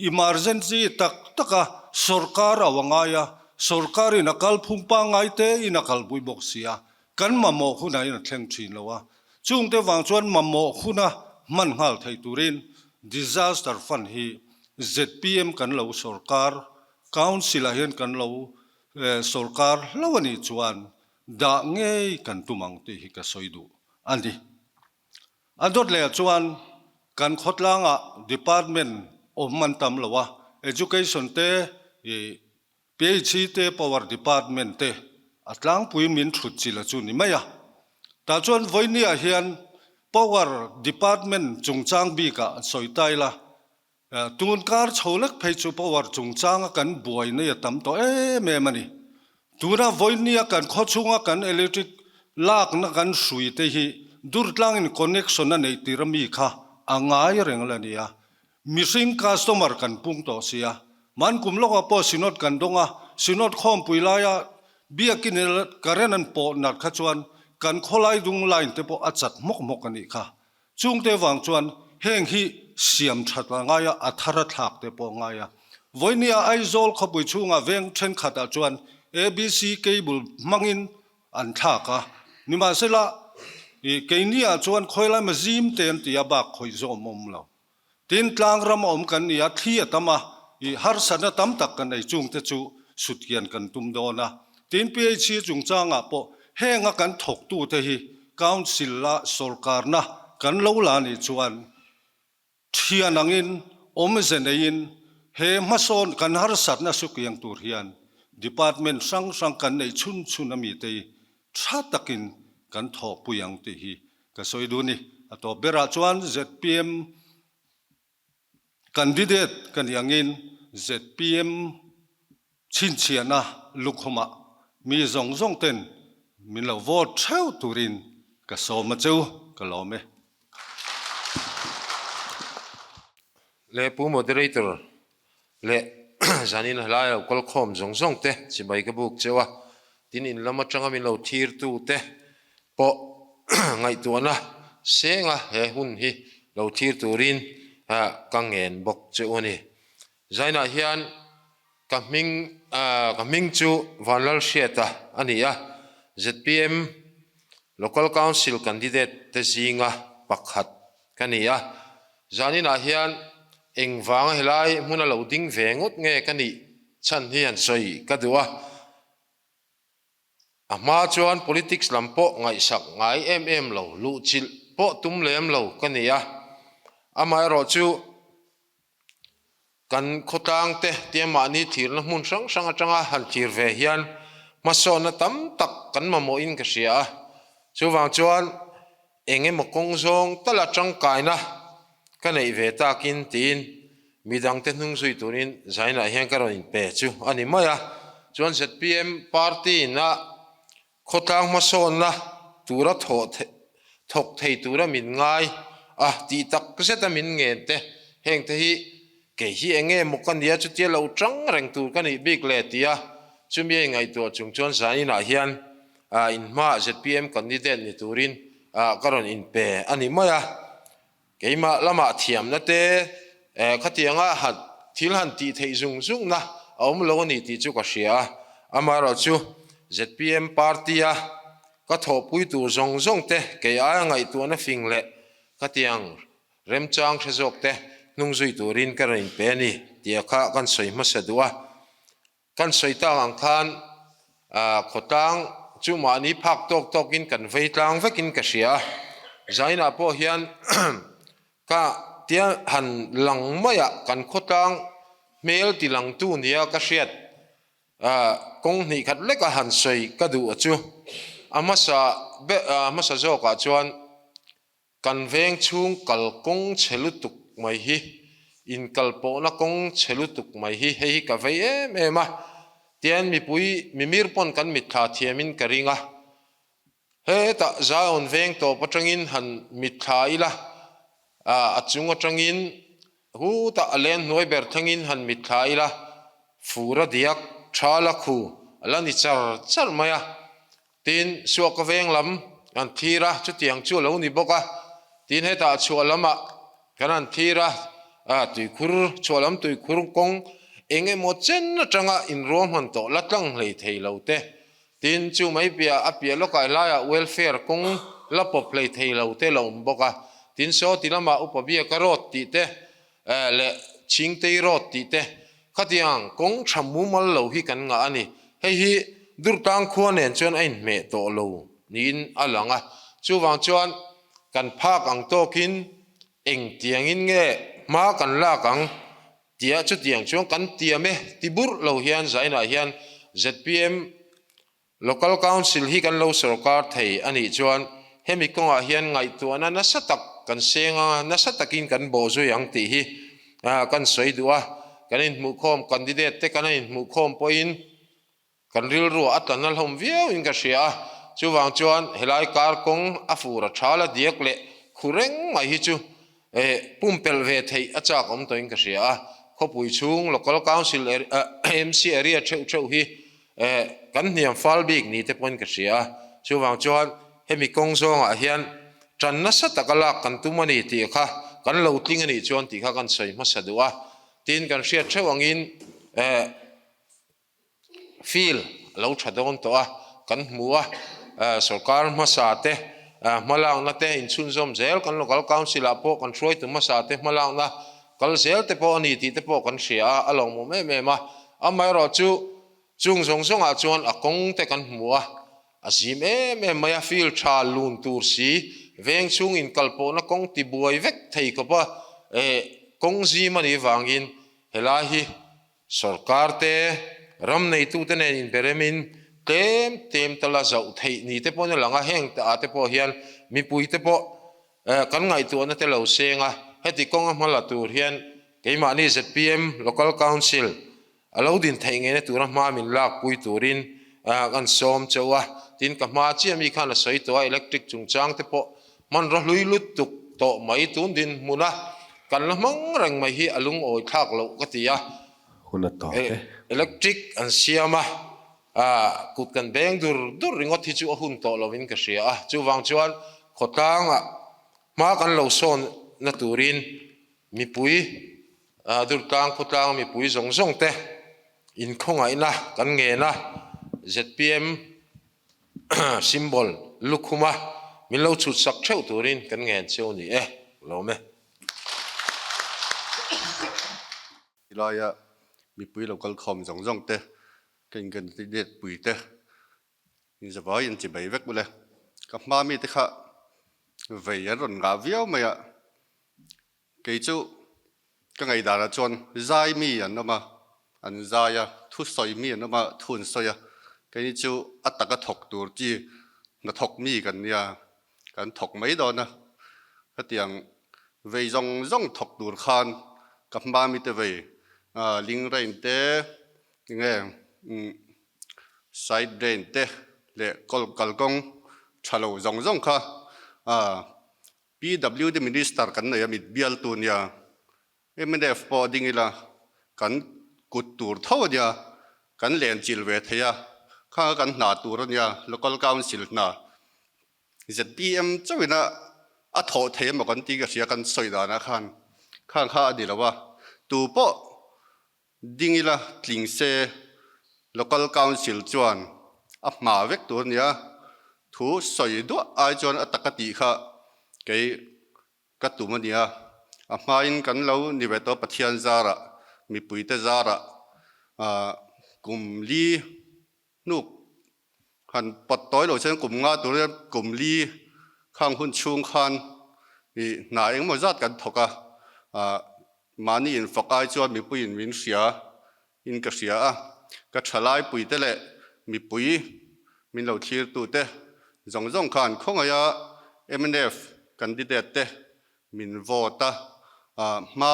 emergency tak taka sorkar au a ngai a, sorkarin a kalphung pangngai tein a kalpui bawk si a, kan mamawh hunah hian a thleng thin lo a, chungte vang chuan mamawh huna hman nghal thei turin disaster fund hi zpm kan lo sorkar council ah hian kan lo sorkar hlauh a nih chuan dah ngei kan tum ang tih hi ka sawi duh a ni. A dawt leh chuan kan khawtlangah department awm an tam lo a, Education te, PHE te, Power department te a tlangpui min thut chilh a chu ni mai a. Tah chuan vawinia hian Power department chungchang bikah sawi ta ila, Tun kar chho lek phei chu power chungchanga kan buai nei a tam tawh em em a ni. Tuna vawinia kan khawchhunga kan electric lakna kan hrui te hi durtlangin connection a neih tir ami kha a ngai reng la ni a. Mihring customer kan pung tawh si a. Man kum lawkah pawh Synod kan dawng a, Synod khawmpui laia biakin current an pawh nat kha chuan kan khawlai dung line te pawh a chat hmawk hmawk a nih kha. Chungte vang chuan heng hi siam that a ngai a, a thar a thlak te pawh a ngai a. Vawinia Aizawl khawpui chhungah veng thenkhatah chuan ABC cable hmangin an thlak a, nimahsela keiniah chuan khawilai zim te an ti a bak khawih zawm awm lo. Tin, tlang ram a awm kan ni a, thli a tam a, i harsatna tam tak kan ei chungte chu sutkian kan tum dawn a. Tin, PHC chungchangah pawh henga kan thawktute hi Council a sawrkarna kan lo la nih chuan thian angin awmze neiin he hmasawn kan harsatna sukiang tur hian department hrang hrang kan neih chhun chhun ami te hi tha takin kan thawhpui ang tih hi ka sawi duh a ni. A tawp berah chuan zpm candidate ka nih angin zpm. Chhinchhiahna lukhumah mi zawng zawng ten min lo vote theuh turin ka sawm a cheu, ka lawm e. Le Pu Moderator leh zanin helai lo kal khawm zawng zawng te chibai ka buk cheu a, tin in lam atanga min lo thir tu te pawh ngaihtuahna senga he hun hi lo thir turin ka ngen bawk cheu a ni. Zainah hian ka hming ka hming chu Vanlalhriata a ni a, zpm Local Council candidate te zinga pakhat ka ni a. Zaninah hian engvanga helai hmuna lo ding ve ngawt nge ka nih chhan hi han sawi ka duh a. A hma chuan politics lam pawh ngaihsak ngai em em lo, luhchilh pawh tum lem lo ka ni a. Amaherawhchu Kan khawtlang te tia mahni thirna hmun hrang hrang atanga han thlir ve hian hmasawnna tam tak kan mamawhin ka hria a. Chuvang chuan eng emaw kawng zawng tala tangkaina ka neih ve takin tiin midangte hnung zui turin Zainah hian ka rawn inpe chu a ni mai a. Chuan zpm party ina Khawtlang hmasawnna tura thawh thawk thei tura min ngai a tih tak zeta min ngen te, heng te hi kei hi eng nge maw ka nia chutia lo tang reng tur ka nih bik le tia chumi a ingaihtuah chung chuan zaninah hian inhmaah zpm candidate ni turin ka rawn inpe a ni mai a. Keimah lamah thiamna te khatianga han thil han tih theih zung zungna a awm lo a ni tih chu ka hria a, amaherawhchu zpm party-a ka thawhpui tur zawng zawng te kei aia ngaihtuahna fing leh khatiang remchang hre zawk te hnung zui turin ka rawn inpe a ni tih kha kan sawi hmasa duh a. Kan sawi tak ang khan khawtlang chu mahni phak tawk tawkin kan vei tlang vekin ka hria a, Zainah pawh hian ka tia han lang maiah kan khawtlang hmel ti langtu nia ka hriat kawng hnih khat leka han sawi ka duh a chu a hmasa a hmasa zawkah chuan Kan veng chhung kal kawng chhe lutuk mai hi, inkalpawhna kawng chhe lutuk mai hi hei hi ka vei em em a, tian mipui mimir pawn kan mitthla thiamin ka ring a. Hetah Zion veng tawp atangin han mitthla ila, a chung atangin hutah a leng hnuai ber thlengin han mitthla ila, fur a diak, tha la khu a la ni char char mai a. Tin, Suaka veng lam kan thlir a, chutiang chu a lo ni bawk a. Tin, hetah chhuah lamah kan han thlir a, tuikhur, chhuah lam tuikhur kawng eng emaw chen atanga inruahman tawh la tlang hlei thei lo te. Tin, chu mai piah a piah lawkah helaiah welfare kawng la pawp hlei thei lo te la awm bawk a. Tin, saw ti lamah Upa Biaka Road tih te leh Chhingtei Road tih te Khatiang kawng tha mumal lo hi kan ngah a ni. Hei hi Durtlang khua nen chuan a inhmeh tawh lo niin a lang a. Chuvang chuan kan phak ang tawkin engtiangin nge hma kan lak ang tia chutiang chuan kan tiam e ti burh lo hian Zainah hian zpm Local Council hi kan lo sorkar thei a nih chuan hemi kawngah hian ngaihtuahna nasa tak kan seng anga nasa takin kan bawh zui ang tih hi kan sawi duh a. Kan inhmuhkhawm candidate te kan inhmuhkhawm pawhin kan rilruah a tla na hlawm viauin ka hria a. Chuvang chuan helai kar kawng a fur a tha la diak leh khu reng mai hi chu pumpelh ve theih a chak awm tawhin ka hria a. Khawpui chhung Local Council MC area theuh theuh hi Eh, kan hniam fal bik ni te pawhin ka hria a, chuvang chuan hemi kawng zawngah hian tan nasa taka lak kan tum a ni tih kha kan lo tling a nih chuan tih kha kan sawi hmasa duh a, tin kan hriat theuh angin eh field a lo tha dawn tawh a, kan hmu a, eh sorkar hmasa te eh hmalakna te inchhunzawm zel kan local council ah pawh kan hruaitu hmasa te hmalakna Kal zel te pawh a ni tih te pawh kan hria a, a lawmawm em em a. Amaherawh chu chung zawng zawngah chuan a kawng te kan hmu a, a zim em em mai a, field tha lun tur si, veng chhung inkalpawhna kawng ti buai vek thei khawp a, eh kawng zim a nih vangin helai hi sorkar te, ram neitute nen inberemin tlem tlem tala zauh theih ni te pawhin a lang a, heng ah te pawh hian mipui te pawh Kan ngaihtuahna te lo seng a, heti kawnga hma la tur hian keimahni zpm Local Council. A lo din theih ngeina tura hma min lakpui turin kan sawm chauh a, tin ka hma chiah mi khan a sawi tawh a, electric chungchang te pawh hmanraw hlui lutuk tawh mai tun dinhmuna kan la hmang reng mai hi a lungawi thlak loh ka ti a, electric an siam a, kut kan beng dur dur ringawt hi chu a hun tawh lovin ka hria a, chuvang chuan khawtlangah hma kan lo sawn na turin mipui Durtlang khawtlang mipui zawng zawng te inkhawngaihna kan ngen a, zpm symbol lukhum a min lo chhut sak theuh turin kan ngen cheu ni e, lawm e. Tilaia mipui lo kal khawm zawng zawng te, ka inkandidat pui te Inzavai in chi bai vek ule. Ka hma mi te kha vei an rawn ngah viau mai a, kei chu ka ngaihdan ah chuan zai mi an awm a, an zai a, thu sawi mi an awm a, thu an sawi a, keini chu a taka thawk tur chi hnathawk mi kan nia, kan thawk mai dawn a, hetiang vei zawng zawng thawk tur khan ka hma mi te vei ling rain te enge Side drain te leh kalkawng tha lo zawng zawng kha PWD Minister kan nei a mit bialtu nia, mnf pawh a ding ila kan kut tur tho a nia, kan len chil ve thei a, khanga kan hna tur a nia, Local Council hna zpm chauhin a a thawh thei emaw kan tih ka hria kan sawi danah khan, khang kha a ni lo a, tu pawh Ding ila tling se Local Council chuan a hma vek tur a nia, thu sawi duah ai chuan a taka tih kha kei ka tum a nia. A hmain kan lo ni ve tawh Pathian zarah, mipuite zarah kum li hnuk han pawt tawi lo chuan kum nga tur hian kum li khang hun chhung khan ih hna engemaw zat kan thawk a, ah mahni infak ai chuan mipuiin min hria in ka hria a, ka thalai puite leh mipui min lo thlir tute zawng zawng khan khawngaih a mnf candidate te min vote a, ah hma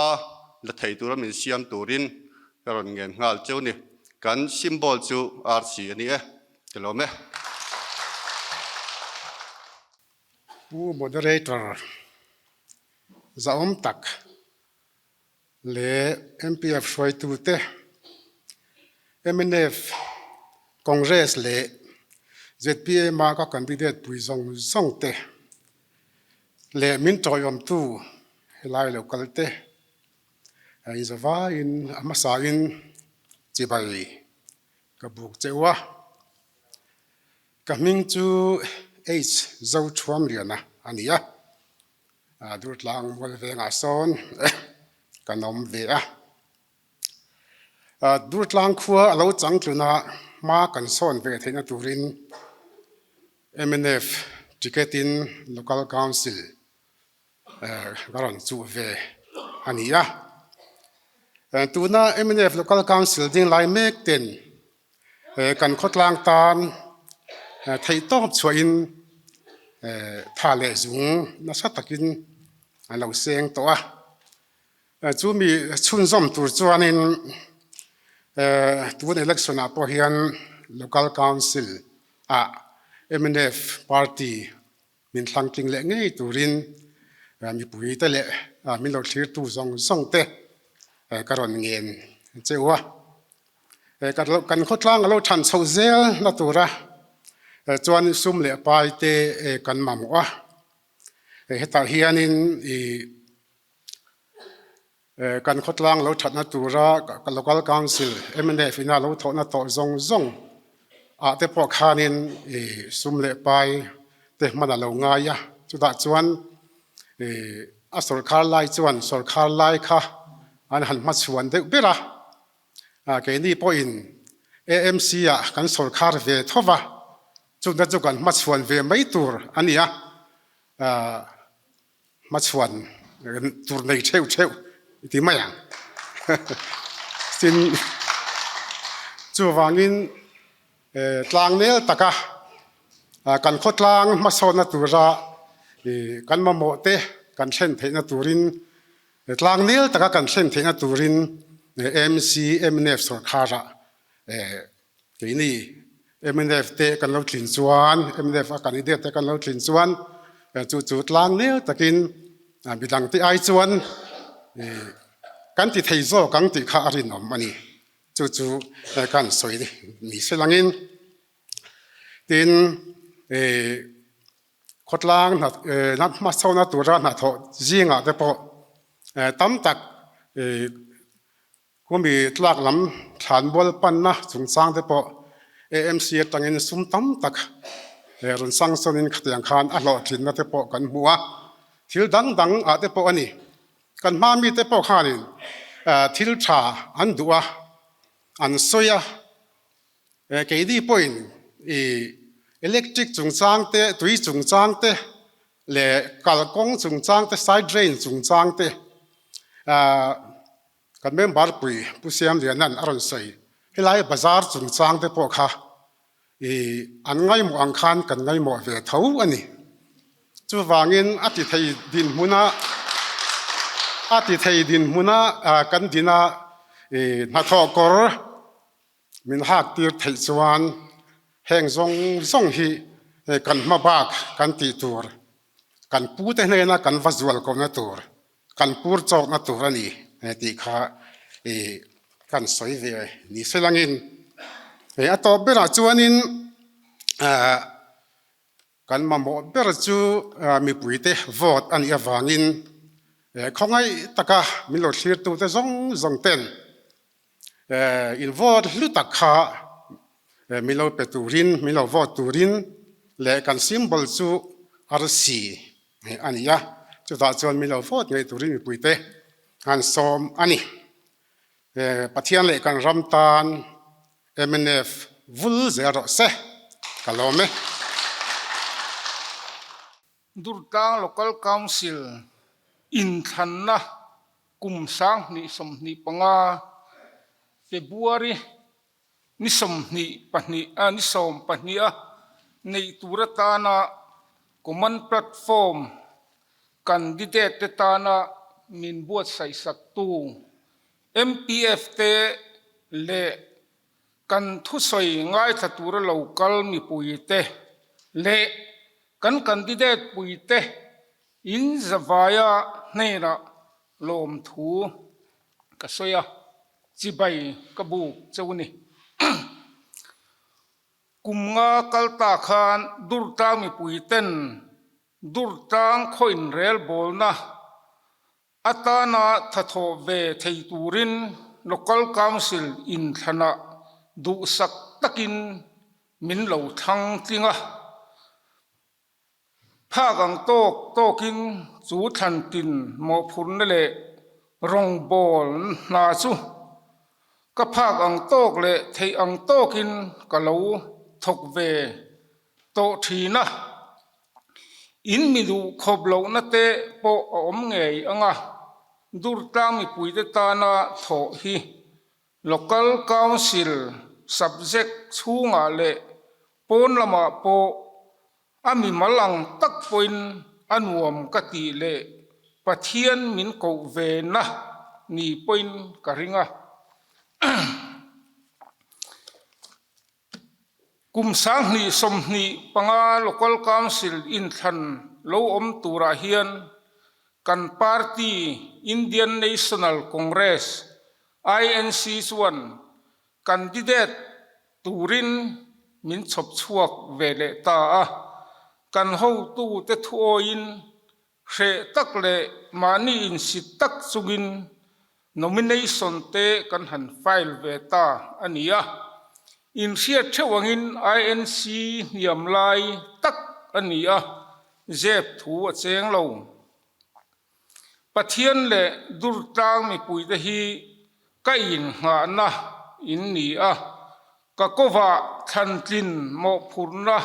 la thei tura min siam turin ka rawn ngen nghal cheu ni. Kan symbol chu RC a ni e, ka lawm e. Pu Moderator zahawm tak leh MPF hruaitute, mnf, Congress leh zpm a ka candidate pui zawng zawng te leh min tawiawmtu helai lo kal te inzavaiin a hmasain chibai ka buk cheu a. Ka hming chu H Zothuamliana a ni a. Durtlang mual vengah sawn kan awm ve a. Durtlang khua a lo chang tluna hma kan sawn ve theihna turin mnf ticket in Local Council ka rawn chuh ve a ni a. Tuna mnf Local Council ding lai mek ten Kan khawtlang tan theihtawp chhuahin tha leh zung nasa takin a lo seng tawh a. Chumi chhunzawm tur chuanin tun election ah pawh hian Local Council ah mnf party min thlangtling leh ngei turin mipui te leh min lo thlirtu zawng zawng te ka rawn ngen cheu a. Kan khawtlang a lo than chho zel na tura chuan sum leh pai te kan mamawh a. Hetah hianin ih kan khawtlang lo thatna tura Local Council mnf ina lo thawhna tawh zawng zawng ah te pawh khanin ih sum leh pai te hman a lo ngai a. Chutah chuan ih a sawrkhar lai chuan sawrkhar lai kha an han hmachhuan deuh ber a. Keini pawhin AMC ah kan sawrkhar ve tho va, chutna chu kan hmachhuan ve mai tur a ni a, hmachhuan tur nei theuh theuh i ti mai ang. Tin, chuvangin tlangnel taka kan khawtlang hmasawnna tura kan mamawh te kan thlen theihna turin Tlangnel taka kan thlen theihna turin. AMC mnf sorkharah keini mnf te kan lo tlin chuan mnf a candidate te kan lo tlin chuan chu chu tlang nel takin midang te ai chuan kan ti thei zawk ang tih kha a rinawm a ni. Chu chu kan sawi ni se langin tin khawtlang hmasawna tura hnathawh zingah te pawh tam tak khumi tlak lam thlanbual panna chungchang te pawh AMC atangin sum tam tak rawn sanction in khatiang khan a hlawhtlinna te pawh kan hmu a, thil dang dang ah te pawh a ni. Kan hma mite pawh khanin thil tha an duh a, an sawi a. Keini pawhin i electric chungchang te, tui chungchang te leh kalkawng chungchang te, side drain chungchang te kan member pui Pu Siamliana'n a rawn sawi. Helai bazar chungchang te pawh kha I an ngaimawh ang khan kan ngaimawh ve tho a ni. Chuvangin a ti thei dinhmuna a ti thei dinhmuna kan dina i hnathawh kawr min hak tir theih chuan heng zawng zawng hi kan hma bak kan tih tur, kan pute hnena kan va zual kohna tur Kan pur chawkna tur a ni tih kha kan sawi ve ni se langin a tawp berah chuanin kan mamawh ber chu mipuite vote a nih avangin khawngaih taka min lo thlirtute zawng zawng ten in vote hlu tak kha min lo pe turin, min lo vote turin leh kan symbol chu arsi a ni a, chutah chuan min lo vote ngei turin mipuite an sawm a ni. Pathian leh kan ram tan mnf vul zel rawh se, ka lawm e. Durtlang Local Council inthlanna kum 2025 February ni 22 a ni 12 a neih tur atana Common Platform candidate te tana min buatsaih saktu MPF te leh kan thusawi ngaithla tura lo kal mipuite leh kan candidate puite in zavaia hnenah lawmthu ka sawi a, chibai ka buk cheu ni. Kum nga kal ta khan Durtlang mipuiten Durtlang khaw inrelbawlna atana thathawh ve thei turin Local Council inthlanah duhsak takin min lo thlang tling a. Phak ang tawk tawkin chu thlan tin mawhphurhna leh rawngbâwl hna chu ka phak ang tawk leh theih ang tawkin ka lo thawk ve tawh thin a. In mi duh khawp lohna te pawh a awm ngei ang a, Durtlang mipuite tana thawh hi Local Council subject chhungah leh pawn lamah pawh a mimal ang tak pawhin a nuam ka tih leh Pathian min koh ve na ni pawhin ka ring a. Kum 2025 Local Council inthlan lo awm turah hian kan party Indian National Congress, INC, chuan candidate turin min chhawp chhuak ve leh ta a. Kan hotute thuawiin Hreh tak leh mahni insit tak chungin nomination te kan han file ve ta a ni a. Inhriat theuh angin INC hniam lai tak a ni a, zep thu a cheng lo. Pathian leh Durtlang mipuite hi ka innghahna in ni a, ka kovah thlantlin mawhphurhna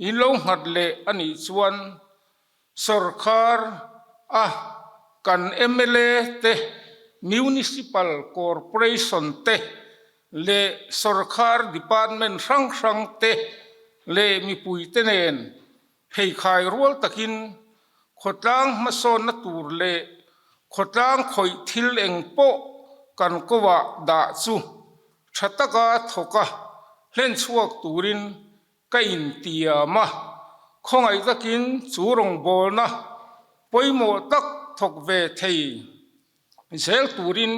in lo nghat leh a nih chuan Sorkar a kan mla te, Municipal Corporation te leh sorkar department hrang hrang te leh mipuite nen pheikhai rual takin khawtlang hmasawnna tur leh khawtlang khawih thil eng pawh kan kovah dah chu tha taka thawk a, hlen chhuak turin ka intiam a, khawngaih takin chu rawngbawlna pawimawh tak thawk ve thei zel turin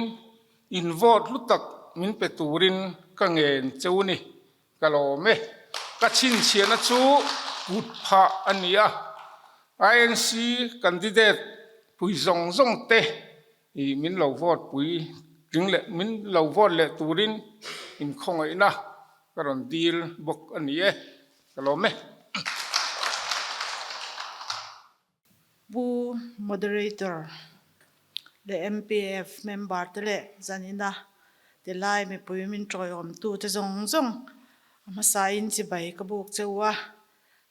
in vote hlu tak min pe turin ka ngen cheu ni. Ka lawm e. Ka chhinchhiahna chu kut phah a ni a, INC candidate pui zawng zawng te i min lo vote pui tling leh min lo vote leh turin inkhawngaihna ka rawn dil bawk a ni e. Ka lawm e. Pu Moderator leh MPF member te leh zanina tilai mipui min tawiawmtu te zawng zawng a hmasain chibai ka buk che u a.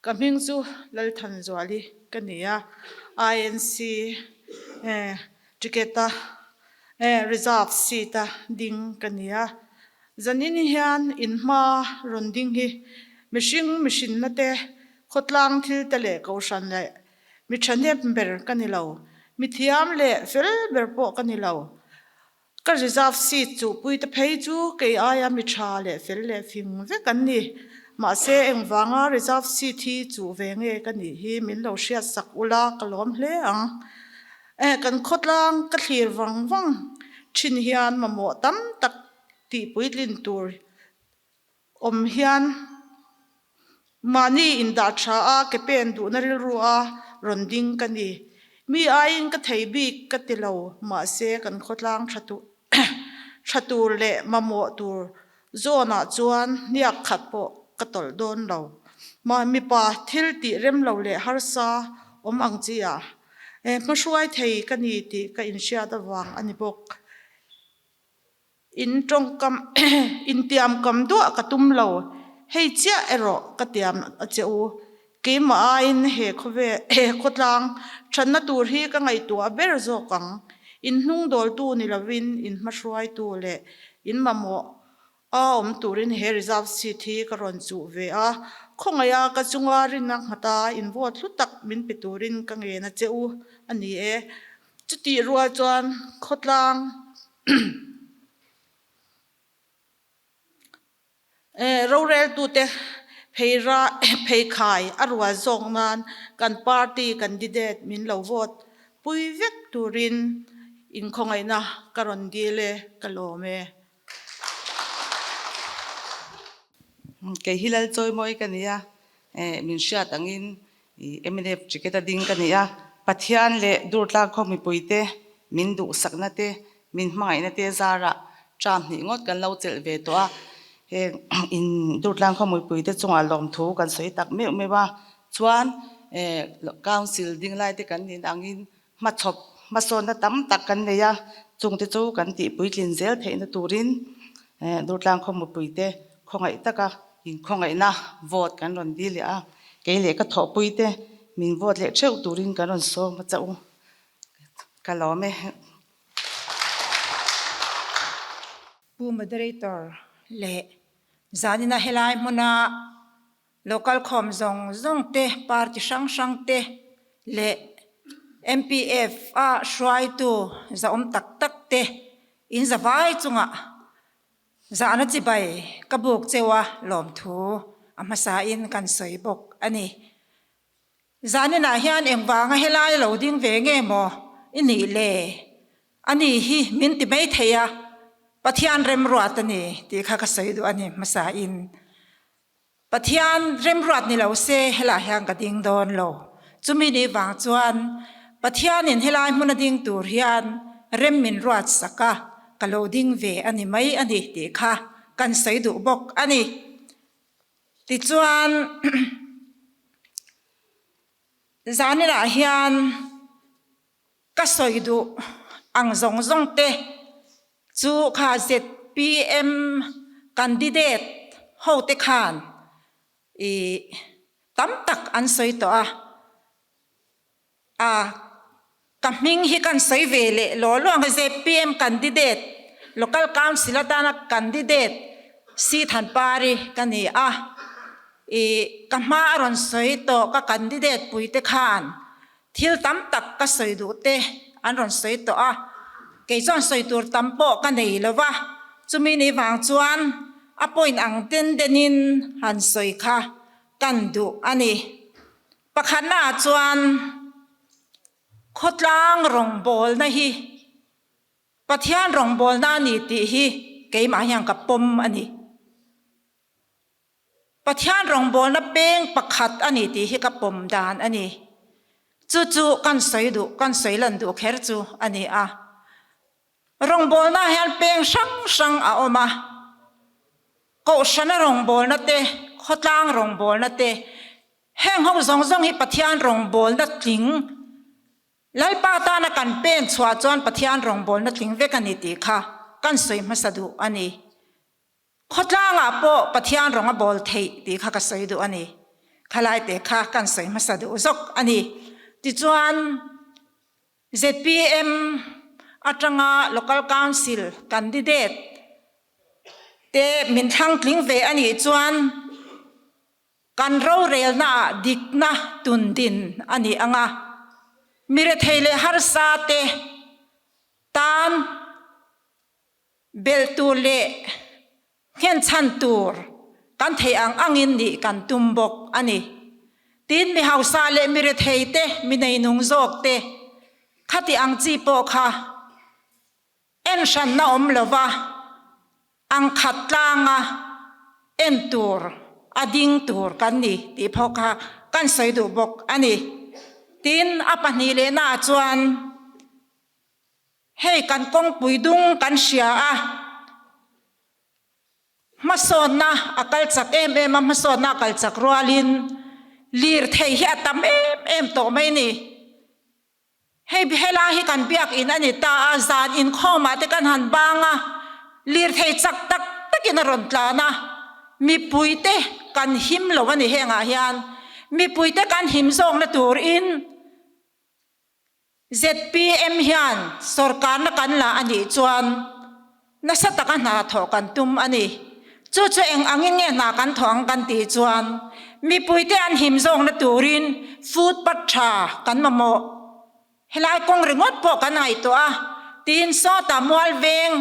Ka hming chu Lalthanzuali ka ni a, INC ticket a reserve seat a ding ka ni a. Zanin hian in hma rawn ding hi mihring mihrinna te Khawtlang thil te leh kohhran leh mi thahnem ber ka ni lo, mi thiam leh fel ber pawh ka ni lo. Ka reserve seat chuhpui te phei chu kei aia mi tha leh fel leh fing vek an ni. Mahse engvanga reserve seat hi chuh ve nge ka nih hi min lo hriat sak ula ka lawm hle ang. Eh kan khawtlang ka thlir vang vang thin hian mamawh tam tak tih puitlin tur Awm hian mahni indah tha a ke pen duhna rilru a rawn ding ka ni. Mi aiin ka thei bik ka ti lo, mahse kan khawtlang tha tha tur leh mamawh tur zawnah chuan hniak khat pawh ka tawlh dawn lo. Mah mipa thil tih rem lo leh harsa awm ang chi ah hmahruai thei ka ni tih ka inhriat avang a ni bawk. In tawngkam intiamkam duah ka tum lo, hei chiah erawh ka tiam a che u. Keimah aiin he khawvel he khawtlang thatna tur hi ka ngaihtuah ber zawk ang. In hnungdawltu ni lovin in hmahruaitu leh in mamawh a awm turin he reserve seat hi ka rawn chuh ve a. Khawngaiha ka chunga rinna nghata in vote hlu tak min pe turin ka ngen a che u a ni e. Chutih rual chuan khawtlang Roreltute pheira pheikhai a rual zawk nan kan party candidate min lo vote pui vek turin inkhawngaihna ka rawn dil e, ka lawm e. Kei hi Lalchawimawi ka ni a, min hriat angin Mnf ticket a ding ka ni a, Pathian leh Durtlang khaw mipuite min duhsakna te, min hmangaihna te zarah term hnih ngawt kan lo chelh ve tawh a, heng in Durtlang khaw mipuite chungah lawmthu kan sawi tak meuh meuh a, chuan Council ding laite kan nih angin hmachhawp hmasawnna tam tak kan nei a, chungte chu kan tih puitlin zel theihna turin Durtlang khaw mipuite khawngaih taka inkhawngaihna vote kan rawn dil leh a, kei leh ka thawhpuite min vote leh theuh turin kan rawn sawm a chauh ka lawm e. Pu Moderator leh zanina helai hmuna Local khawm zawng zawng te, party hrang hrang te leh MPF a hruaitu zahawm tak tak te in zavai chungah zahna chibai ka buk cheu a lawmthu a hmasain kan sawi bawk a ni. Zaninah hian engvanga helai lo ding ve nge maw i nih le? A ni hi min ti mai thei a, Pathian remruat a ni tih kha ka sawi duh a ni hmasain. Pathian remruat ni lo se helai hian ka ding dawn lo. Chumi ni vang chuan Pathianin helai hmuna ding tur hian rem min ruat sak a, ka lo ding ve a ni mai a ni tih kha kan sawi duh bawk a ni. Tichuan zaninah hian Ka sawi duh ang zawng zawng te chu kha zpm candidate ho te khan i tam tak an sawi tawh a, a ka hming hi kan sawi ve leh law law ang zpm candidate local council atana candidate C Thanpari ka ni a, i ka hma a rawn sawi tawh ka candidate pui te khan Thil tam tak ka sawi duh te an rawn sawi tawh a. Kei chuan sawi tur tam pawh ka nei lo va, chumi ni vang chuan a point ang den denin han sawi kha kan duh a ni. Pakhatnaah chuan khawtlang rawngbawlna hi Pathian rawngbawlna a ni tih hi keimah hian ka pawm a ni. Pathian rawngbawlna peng pakhat a ni tih hi ka pawm dan a ni. Chu chu kan sawi duh, kan sawi lan duh kher chu a ni a. Rawngbawlna hian peng hrang hrang a awm a. Kohhrana rawngbawlna te, khawtlang rawngbawlna te, heng ho zawng zawng hi Pathian rawngbawlna tling Lalpa tana kan pen chhuah chuan Pathian rawngbawlna tling vek a ni tih kha kan sawi hmasa duh a ni. Khawtlangah pawh Pathian rawng a bawl theih tih kha ka sawi duh a ni. Khalai te kha kan sawi hmasa duh zawk a ni. Tichuan, zpm atanga Local Council candidate te min thlang tling ve a nih chuan kan rorelnaah dikna tundin a ni ang a, mi rethei leh harsa te tan Belh tur leh nghenchhan tur kan theih ang angin nih kan tum bawk a ni. Tin, mi hausa leh mi rethei te, mi neinung zawk te khati ang chi pawh kha en hranna awm lova ang khat tlanga en tur a ding tur kan ni tih phawk kha kan sawi duh bawk a ni. Tin, a pahnih lehnaah chuan Hei kan kawngpui dung kan hria a, hmasawnna a kal chak em em a, hmasawnna a kal chak rualin lirthei hi a tam em em tawh mai ni. Hei helai hi kan biakin a ni ta a, zan inkhawmah te kan han bang a, lirthei chak tak takin a rawn tlan a, mipuite kan him lo a ni hengah hian, mipuite kan him zawkna turin, Zpm hian sorkarna kan la a nih chuan nasa taka hna thawh kan tum a ni. Chu chu eng angin nge hna kan thawh ang kan tih chuan mipuite an him zawkna turin footpath tha kan mamawh. Helai kawng ringawt pawh kan ngaihtuah a, tin sawtah mual veng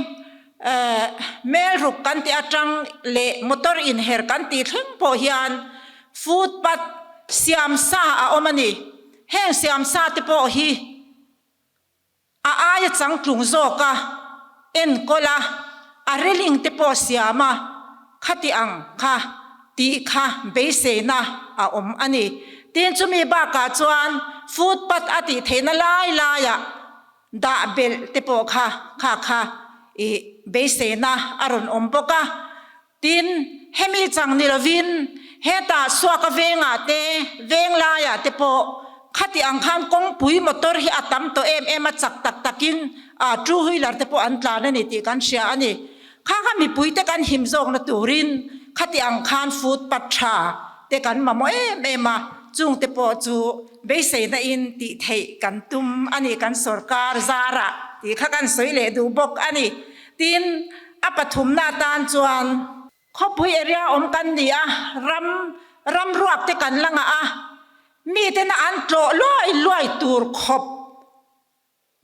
melruk kan tih atang leh motor inher kan tih thleng pawh hian footpath siam sa a awm a ni. Heng siamsa te pawh hi a aia changtlung zawk a enkawl a, a railing te pawh siam a, khati ang kha tih kha beiseina a awm a ni. Tin chumi bakah chuan footpath a tih theihna lai laiah dah belh te pawh kha kha kha ih beiseina a rawn awm bawk a. Tin, hemi chang ni lovin hetah Suaka vengah te, Venglaiah te pawh khati ang khan kawngpui motor hi a tam tawh em em a, chak tak takin two wheeler te pawh an tlan a ni tih kan hria a ni. Kha kha mipuite kan him zawkna turin khati ang khan footpath tha te kan mamawh em em a, chung te pawh chu beiseina in tih theih kan tum a ni kan sorkar zarah tih kha kan sawi leh duh bawk a ni. Tin, a pathumna atan chuan khawpui area awm kan ni a, ram ram ruak te kan la ngah a, mitena an tlawh luai luai tur khawp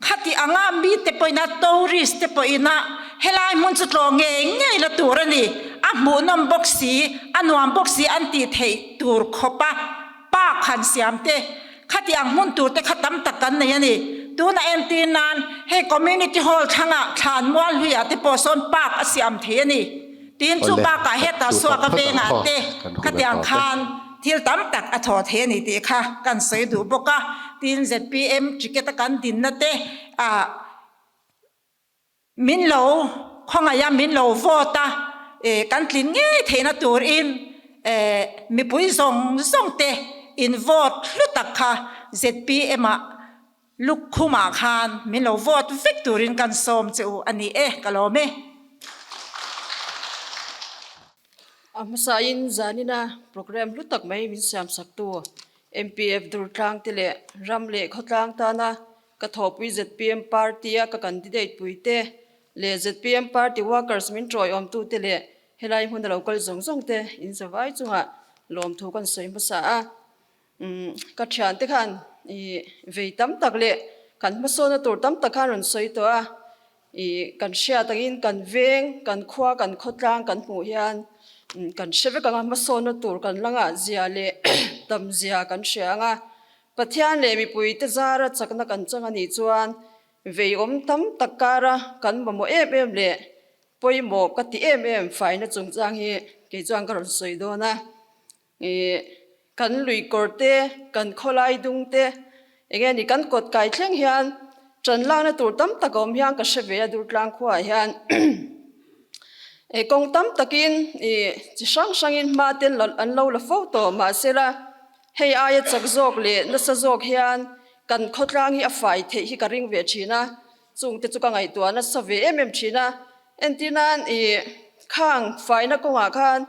khati anga mite pawhina tourist te pawhina helai hmun chu tlawh ngei ngei la tur a ni, a hmuhnawm bawk si, a nuam bawk si an tih theih tur khawp a. Park han siam te, khati ang hmun tur te kha tam tak kan nei a ni. Tuna entir nan hei Community Hall thlangah thlan mual hluiah te pawh sawn park a siam thei a ni. Tin chu bakah heta suaka vengah te khati ang khan thil tam tak a thaw thei a ni tih kha kan sawi duh bawk a. Tin zpm ticket a kan dinna te ah Min lo khawngaih a, min lo vote a, kan tlin ngei theihna turin mipui zawng zawng te in vote hlu tak kha zpm ah lukkhumah khan min lo vote vek turin kan sawm che u a ni e, ka lawm e. A hmasain zanina programme hlu tak mai min siamsaktu MPF Durtlang te leh ram leh khawtlang tana Ka thawhpui zpm party a ka candidate pui te leh zpm party workers min tawiawmtu te leh helai hmun a lo kal zawng zawng te in zavai chungah lawmthu kan sawi hmasa a. Umm ka thian te khan ih vei tam tak leh kan hmasawna tur tam tak khan rawn sawi tawh a. I kan hriat angin kan veng, kan khua, kan khawtlang kan hmuh hian kan hre vek ang a, hmasawnna tur kan la ngah zia leh tam zia kan hria ang a. Pathian leh mipuite zara chakna kan chang a nih chuan veiawm tam tak kara kan mamawh em em leh pawimawh ka ti em em faina chungchang hi kei chuan ka rawn sawi dawn a. Ih, kan lui kawr te, kan khawlai dung te, eng nge ni kan kawt kai thleng hian ṭan lakna tur tam tak a awm hian ka hre ve a Durtlang khuaah hian eh kawng tam takin ih chi hrang hrangin hma te an lo la fo tawh mahsela hei aia chak zawk leh nasa zawk hian kan khawtlang hi a fai theih hi ka ring ve ṭhin a, chungte chu ka ngaihtuah nasa ve em em ṭhin a. Entir nan ih khang faina kawngah khan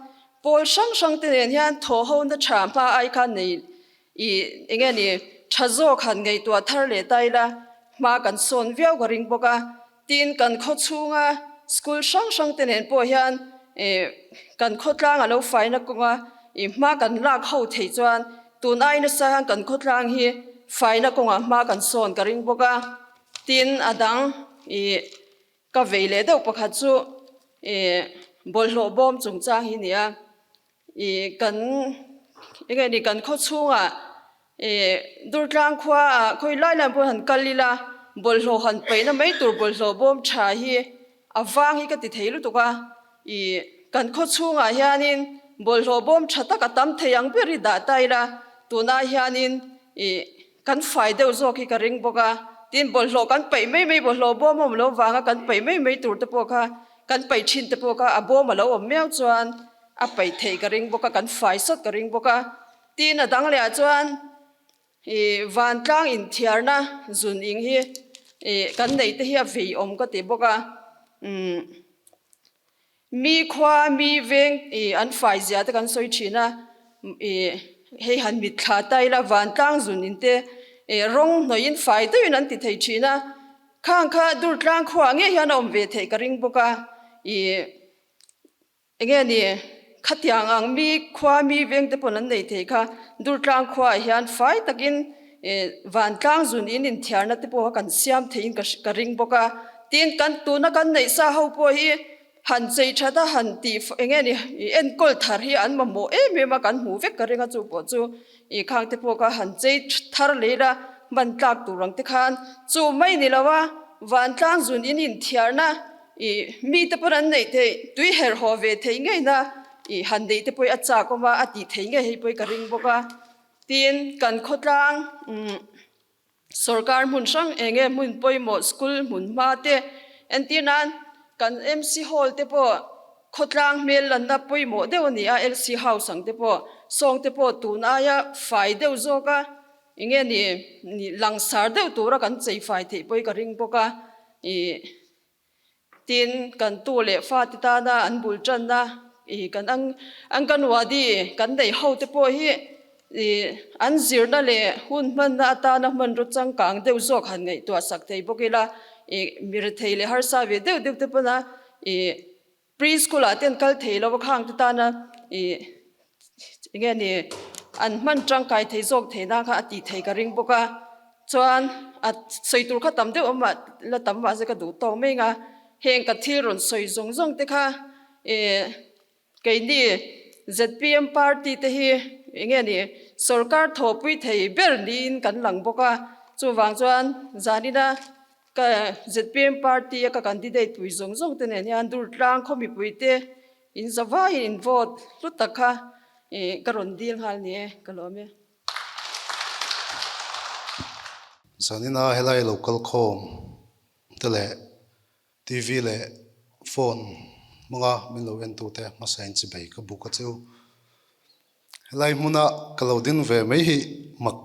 pawl hrang hrang te nen hian thaw ho na tha hma ai khan nei ih eng nge ni tha zawk han ngaihtuah thar leh ta ila hma kan sawn viau ka ring bawk a. Tin kan khaw chhunga school hrang hrang te nen pawh hian ih kan khawtlang a lo faina kawnga ih hma kan lak ho theih chuan tun ai nasa hian kan khawtlang hi faina kawngah hma kan sawn ka ring bawk a. Tin a dang ih Ka vei leh deuh pakhat chu ih bawlhhlawh bawm chungchang hi nia. Ih kan eng nge ni kan khaw chhungah ih Durtlang khua ah khawi lai lai pawh han kal ila bawlhhlawh han paihna mai tur bawlhhlawh bawm tha hi a vang hi ka ti thei lutuk a. Ih kan khaw chhungah hianin bawlhhlawh bawm tha tak a tam thei ang ber hi dah ta ila tunah hianin ih Kan fai deuh zawk hi ka ring bawk a, tin bawlhhlawh kan paih mai mai bawlhhlawh bawm a awm lo vanga kan paih mai mai tur te pawh kha kan paih thin te pawh kha a bawm a lo awm miau chuan a paih theih ka ring bawk a, kan fai sawt ka ring bawk a. Tin a dang leh ah chuan ih vantlang inthiarna zun ing hi ih kan neih te hi a vei awm ka ti bawk a, umm. Mi khua, mi veng ih an fai zia te kan sawi thin a, ih hei han mitthla ta ila vantlang zun in te ih rawng hnawih in fai deuhin an ti thei thin a, khang kha Durtlang khuaah ngei hian a awm ve theih ka ring bawk a, ih enge ni khatiang ang mi khua, mi veng te pawn an nei thei kha Durtlang khuaah hian fai takin ih vantlang zun in inthiarna te pawh kha kan siam theihin ka ring bawk a, tin kan tuna kan neih sa ho pawh hi Han chei that a han tih eng nge ni i enkawl thar hi an mamawh em em a kan hmuh vek ka ring a chu pawh chu i khang te pawh kha han chei thar leh ila hman tlak tur ang te khan chu mai ni lo a vantlang zun in inthiarna i mi te pawn an neih theih tui herh haw ve theih ngei na i han neih te pawh hi a chak awm a a tih theih ngei hei pawh hi ka ring bawk a tin kan khawtlang umm. Sorkar hmun hrang eng nge hmun pawimawh school hmun hma te entir nan kan MC hall te pawh khawtlang hmel lanna pawimawh deuh a ni a, LC house ang te pawh sawng te pawh tun aia fai deuh zawk a eng nge ni langsar deuh tura kan chei fai theih pawh hi ka ring bawk a ih. Tin, kan tu leh fate tana an bul tanna ih kan ang Anganwadi kan neih ho te pawh hi ih an zirna leh hun hmanna atana hmanraw changkang deuh zawk han ngaihtuah sak thei bawk ila ih mi rethei leh harsa ve deuh deuh te pawna ih Pre school ah te an kal thei lo a khang te tana ih enge ni an hman tangkai thei zawk thei na kha a tih thei ka ring bawk a chuan a sawi tur kha tam deuh awm ah la tam mah se ka duh tawk mai ang a heng ka thil rawn sawi zawng zawng te kha ih keini zpm party te hi enge ni sorkar thawhpui thei ber niin kan lang bawk a chuvang chuan zanina Ka zpm party a ka candidate pui zawng zawng te nen hian Durtlang khaw mipui te in za vaiin in vote hlut tak kha ih ka rawn dil nghal ni e, ka lawm e. Zanina helai lo kal khawm te leh TV leh phone hmanga min lo en tute hmasa in chibei ka buk a cheu. Helai hmuna ka lo ding ve mai hi mak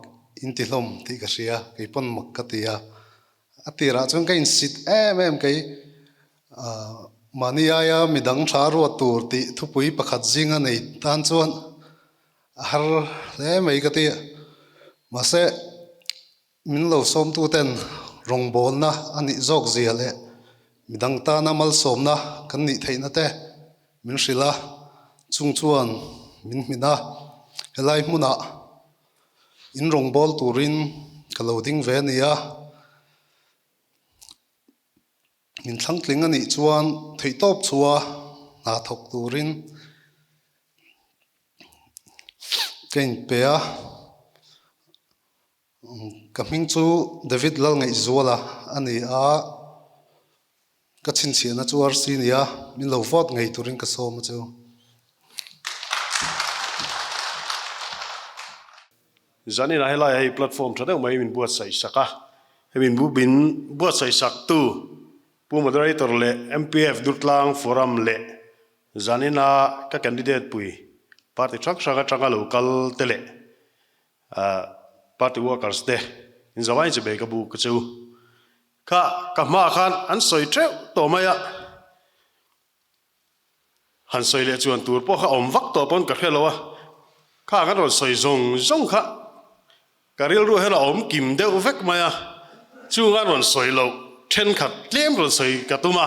in ti hlawm tih ka hria, kei pawn mak ka ti a. A tirah chuan ka insit em em kei mahni aia midang tha ruat tur tih thupui pakhat zinga nei tan chuan a har hle mai ka ti a. Mahse min lo sawmtuten rawngbawlna a nih zawk zia leh midang tana malsawmna kan nih theihna te min hrilh a, chung chuan min hmin a, helai hmunah in rawngbâwl turin ka lo ding ve a ni a. Min thlangtling a nih chuan theihtawp chua hna thawk turin ka inpe a, ka hming chu David Lalngaihzuala a ni a, ka chhinchhiahna chu RC a ni a, min lo vote ngei turin ka sawm a chu. Zaninah helaiah hei platform tha deuh mai min buatsaih sak a, hemi min buatsaih sak tu Pu Moderator leh MPF Durtlang Forum leh zanina ka candidate pui party hrang hrang atanga lo kal te leh party workers te inzavain chi bei ka buk ka chu kha ka hmaah khan an sawi teuh tawh mai a. Han sawi leh chuan tur pawh kha awm vak tawh pawn ka hre lo a, kha kan rawn sawi zawng zawng kha ka rilru hian a awm kim deuh vek mai a, chung an rawn sawi loh thenkhat tlem rawn sawi ka tum a,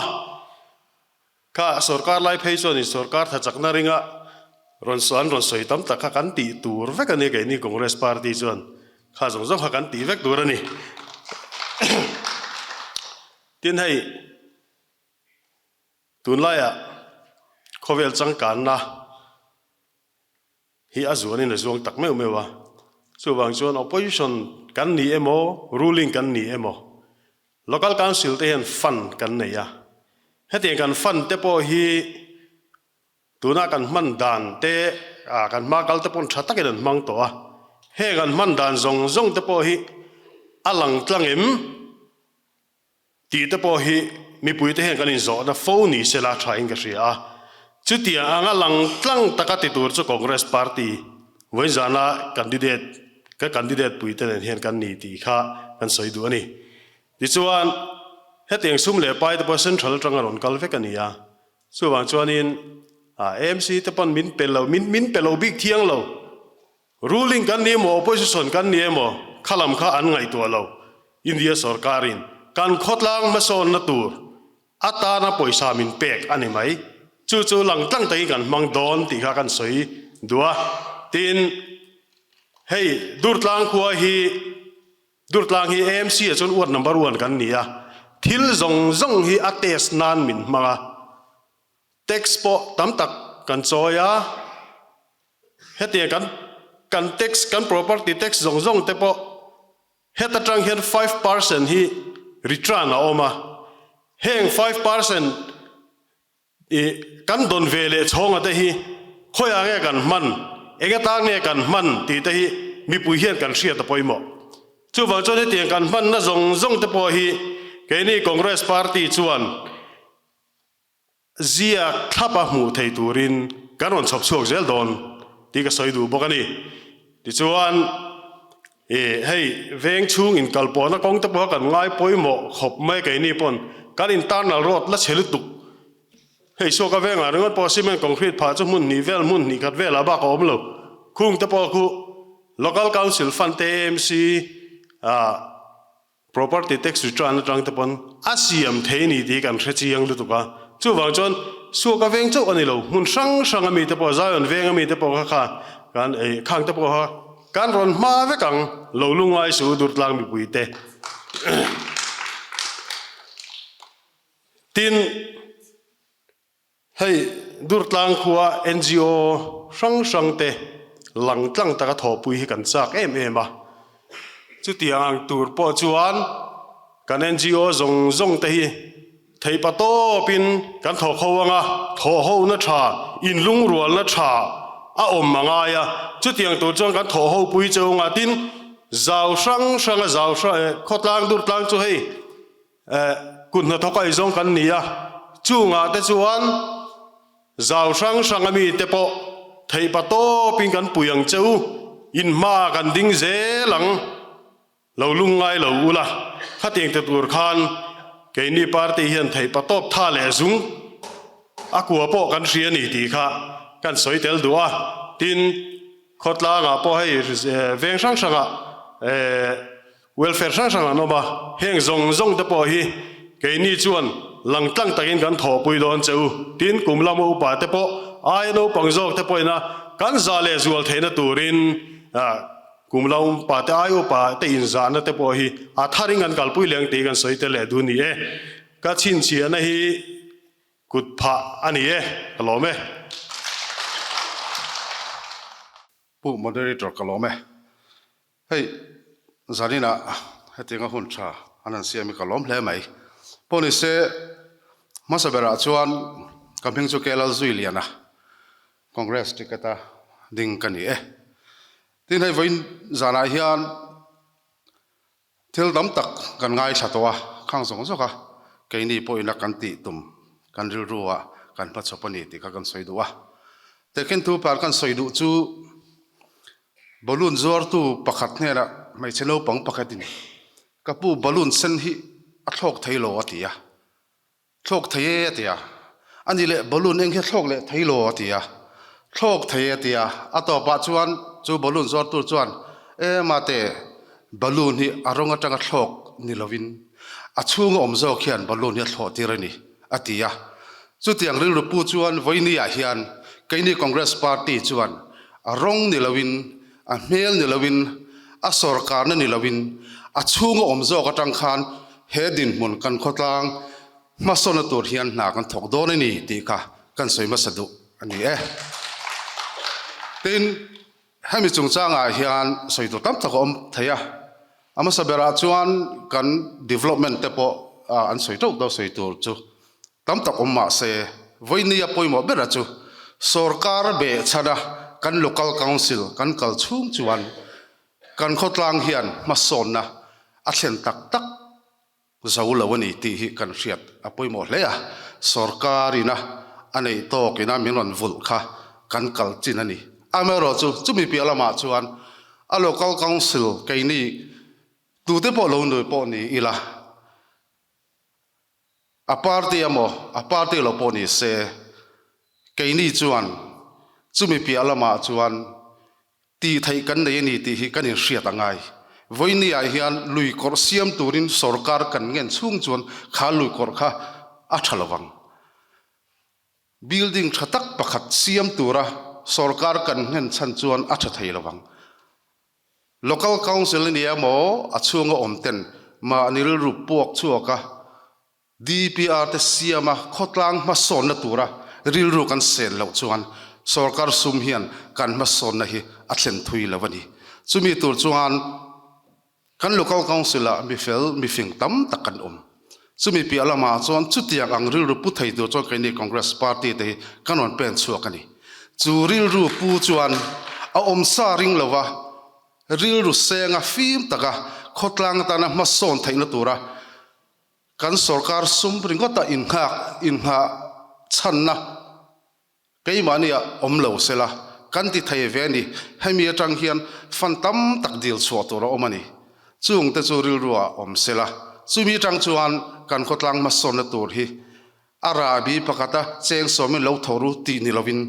kha sorkar lai phei chuan in sorkar tha chakna ringa rawn an rawn sawi tam tak kha kan tih tur vek a ni keini Congress party chuan kha zawng zawng kha kan tih vek tur a ni. Tin hei. Tunlaiah khawvel changkanna hi a zuanin a zuang tak meuh meuh a, chuvang chuan opposition kan ni emaw ruling kan ni emaw local council te hian fund kan nei a, hetiang kan fund te pawh hi tuna kan hman dan te ah kan hma kal te pawn tha takin an hmang tawh a, heng an hman dan zawng zawng te pawh hi a lang tlang em? Tih te pawh hi mipuite hian kan inzawhna fo ni se la thain ka hria a. Chutiang anga lang tlang taka ti tur chu Congress party vawiinzana candidate ka candidate puite nen hian kan ni tih kha kan sawi duh a ni. Tichuan, hetiang sum leh pai te pawh central atanga rawn kal vek a ni a. Chuvang chuanin AMC te pawn min pe lo, min pe lo bik thiang lo. Ruling kan ni emaw opposition kan ni emaw kha lam kha an ngaihtuah lo. India sorkarin kan khawtlang hmasawnna tur atana pawisa min pek a ni mai. Chu chu langtlang takin kan hmang dawn tih kha kan sawi duh a. Tin, hei Durtlang khua hi Durtlang hi AMC ah chuan ward number one kan ni a. Thil zawng zawng hi a test nan min hmang a. Tax pawh tam tak kan chawi a. Hetiang kan kan tax kan property tax zawng zawng te pawh heta tang hian 5% hi return a awm a, heng 5% i kan dawn ve leh chhawnga te hi khawiah nge kan hman, eng atan nge kan hman tih te hi mipui hian kan hriat a pawimawh. Chuvang chuan hetiang kan hmanna zawng zawng te pawh hi keini Congress party chuan Ziak thlapa hmuh thei turin kan rawn chhawp chhuak zel dawn tih ka sawi duh bawk a ni. Tichuan, ih hei veng chhung inkalpawhna kawng te pawh kan ngai pawimawh khawp mai keini pawn kan internal road la chhe lutuk. Hei suaka vengah ringawt pawh cement concrete phah chu hmun hnih vel hmun hnih khat velah bak a awm lo. Khung te pawh khu local council fund te AMC ah Property tax return atang te pawn a siam thei ni tih kan hre chiang lutuk a, chuvang chuan suak a veng chauh a ni lo, hmun hrang hrang a mi te pawh Zion veng a mi te pawh kha kha kan ei khang te pawh kha kan rawn hma vek ang lo lungai su Durtlang mipui te. Tin. Hei Durtlang khua NGO hrang hrang te lang tlang taka thawhpui hi kan chak em em a. Chutiang ang tur pawh chuan kan NGO zawng zawng te hi theihpa tawpin kan thawk ho anga thawh hona tha, inlungrualna tha a awm a ngai a. Chutiang tur chuan kan thawh ho pui cheu anga tin zau hrang hranga zau hrang khawtlang Durtlang chu hei Eh, kut hnathawk a izawng kan ni a, chungah te chuan zau hrang hrang a mite pawh theihpa tawpin kan pui ang che u, in hmaah kan ding zel ang, lo lung ngai lo ula, khatiang te tur khan keini party hian theihpa tawp tha leh zung a kua pawh kan hria ni tih kha kan sawi tel duh a, tin khawtlangah pawh hei veng hrang hrangah eh, Welfare hrang hrang an awm a, heng zawng zawng te pawh hi keini chuan langtlang takin kan thawhpui dawn che u. Tin, kum lama upa te pawh aia naupang zawk te pawhin a kan zah leh zual theihna turin kum lama upa te aia upa te inzahna te pawh hi a tharin kan kalpui leng tih kan sawi tel leh duh ni e. Ka chhinchhiahna hi kut phah a ni e, ka lawm e. Pu Moderator ka lawm e. Hei zaninah hetianga hun tha an han siam hi ka lawm hle mai. Pawh ni se hmasa berah chuan ka hming chu Kelal Zuiliana Congress ticket a ding ka ni e. Tin hei vawiin zanah hian Thil tam tak kan ngaithla tawh a, khang zawng zawk a, keini pawhin a kan tih tum kan rilru ah kan hmachhawp a ni tih kha kan sawi duh a. Tehkhin thu par kan sawi duh chu balloon zuartu pakhat hnenah hmeichhe naupang pakhatin ka pu balloon sen hi a thlawk thei lo a ti a. Thlawk thei e a ti a. A ni leh balloon eng hi a thlawk leh thei lo a ti a. Thlawk thei e a ti a. A tawpah chuan chu balloon zuartu chuan, E mate, balloon hi a rawng atanga thlawk ni lovin a chhunga awm zawk hian balloon hi a thlawh tir a ni a ti a. Chutiang rilru pu chuan vawinia hian keini Congress Party chuan a rawng ni lovin, a hmel ni lovin, a sawrkarna ni lovin a chhunga awm zawk atang khan He dinhmun kan khawtlang hmasawna tur hian hna kan thawk dawn a ni tih kha kan sawi hmasa duh a ni e. Tin, hemi chungchangah hian sawi tur tam tak a awm thei a, a hmasa berah chuan kan development te pawh an sawi teuh teuh sawi tur chu tam tak awm mah se, vawinia pawimawh bera chu sorkar behchhana kan local council kan kal chhung chuan Kan khawtlang hian hmasawnna a thlen tak tak zo lo a ni tih hi kan hriat a pawimawh hle a, sorkar ina a neih tawk ina min rawn vulh kha kan kal chin a ni. Amaherawhchu chumi piah lamah chuan a local council keini tute pawh lo nui pawh ni ila, A party emaw, a party lo pawh ni se, keini chuan chumi piah lamah chuan tih theih kan nei a ni tih hi kan inhriat a ngai. Vawinia hian lui kawrh siam turin sorkar kan ngen chhung chuan kha lui kawrh kha a tha lovang. Building tha tak pakhat siam tura sorkar kan nghen chhan chuan a tha thei lovang. Local Council a nia maw a chhunga awm ten mahni rilru puak chhuak a, DPR te siam a khawtlang hmasawnna tura rilru kan sen loh chuan sorkar sum hian kan hmasawnna hi a thlen thui lo a ni. Chumi tur chuan kan Local Council ah mifel mifing tam tak kan awm. Chumi piah lamah chuan chutiang ang rilru pu thei tur chuan keini Congress party te hi kan rawn pen chhuak a ni. Chu rilru pu chuan a awmsa ring lova rilru senga fim taka khawtlang atana hmasawn theihna tura kan sorkar sum ringawta inghak inghah chhanna Keimahni ah awm lo sela kan ti thei ve a ni. Hemi atang hian fan tam tak dil chhuah tur a awm a ni. Chung te chu rilru ah awm sela. Chumi atang chuan kan khawtlang hmasawnna tur hi a rahbi pakhata cheng sawmin lo tho ru tih ni lovin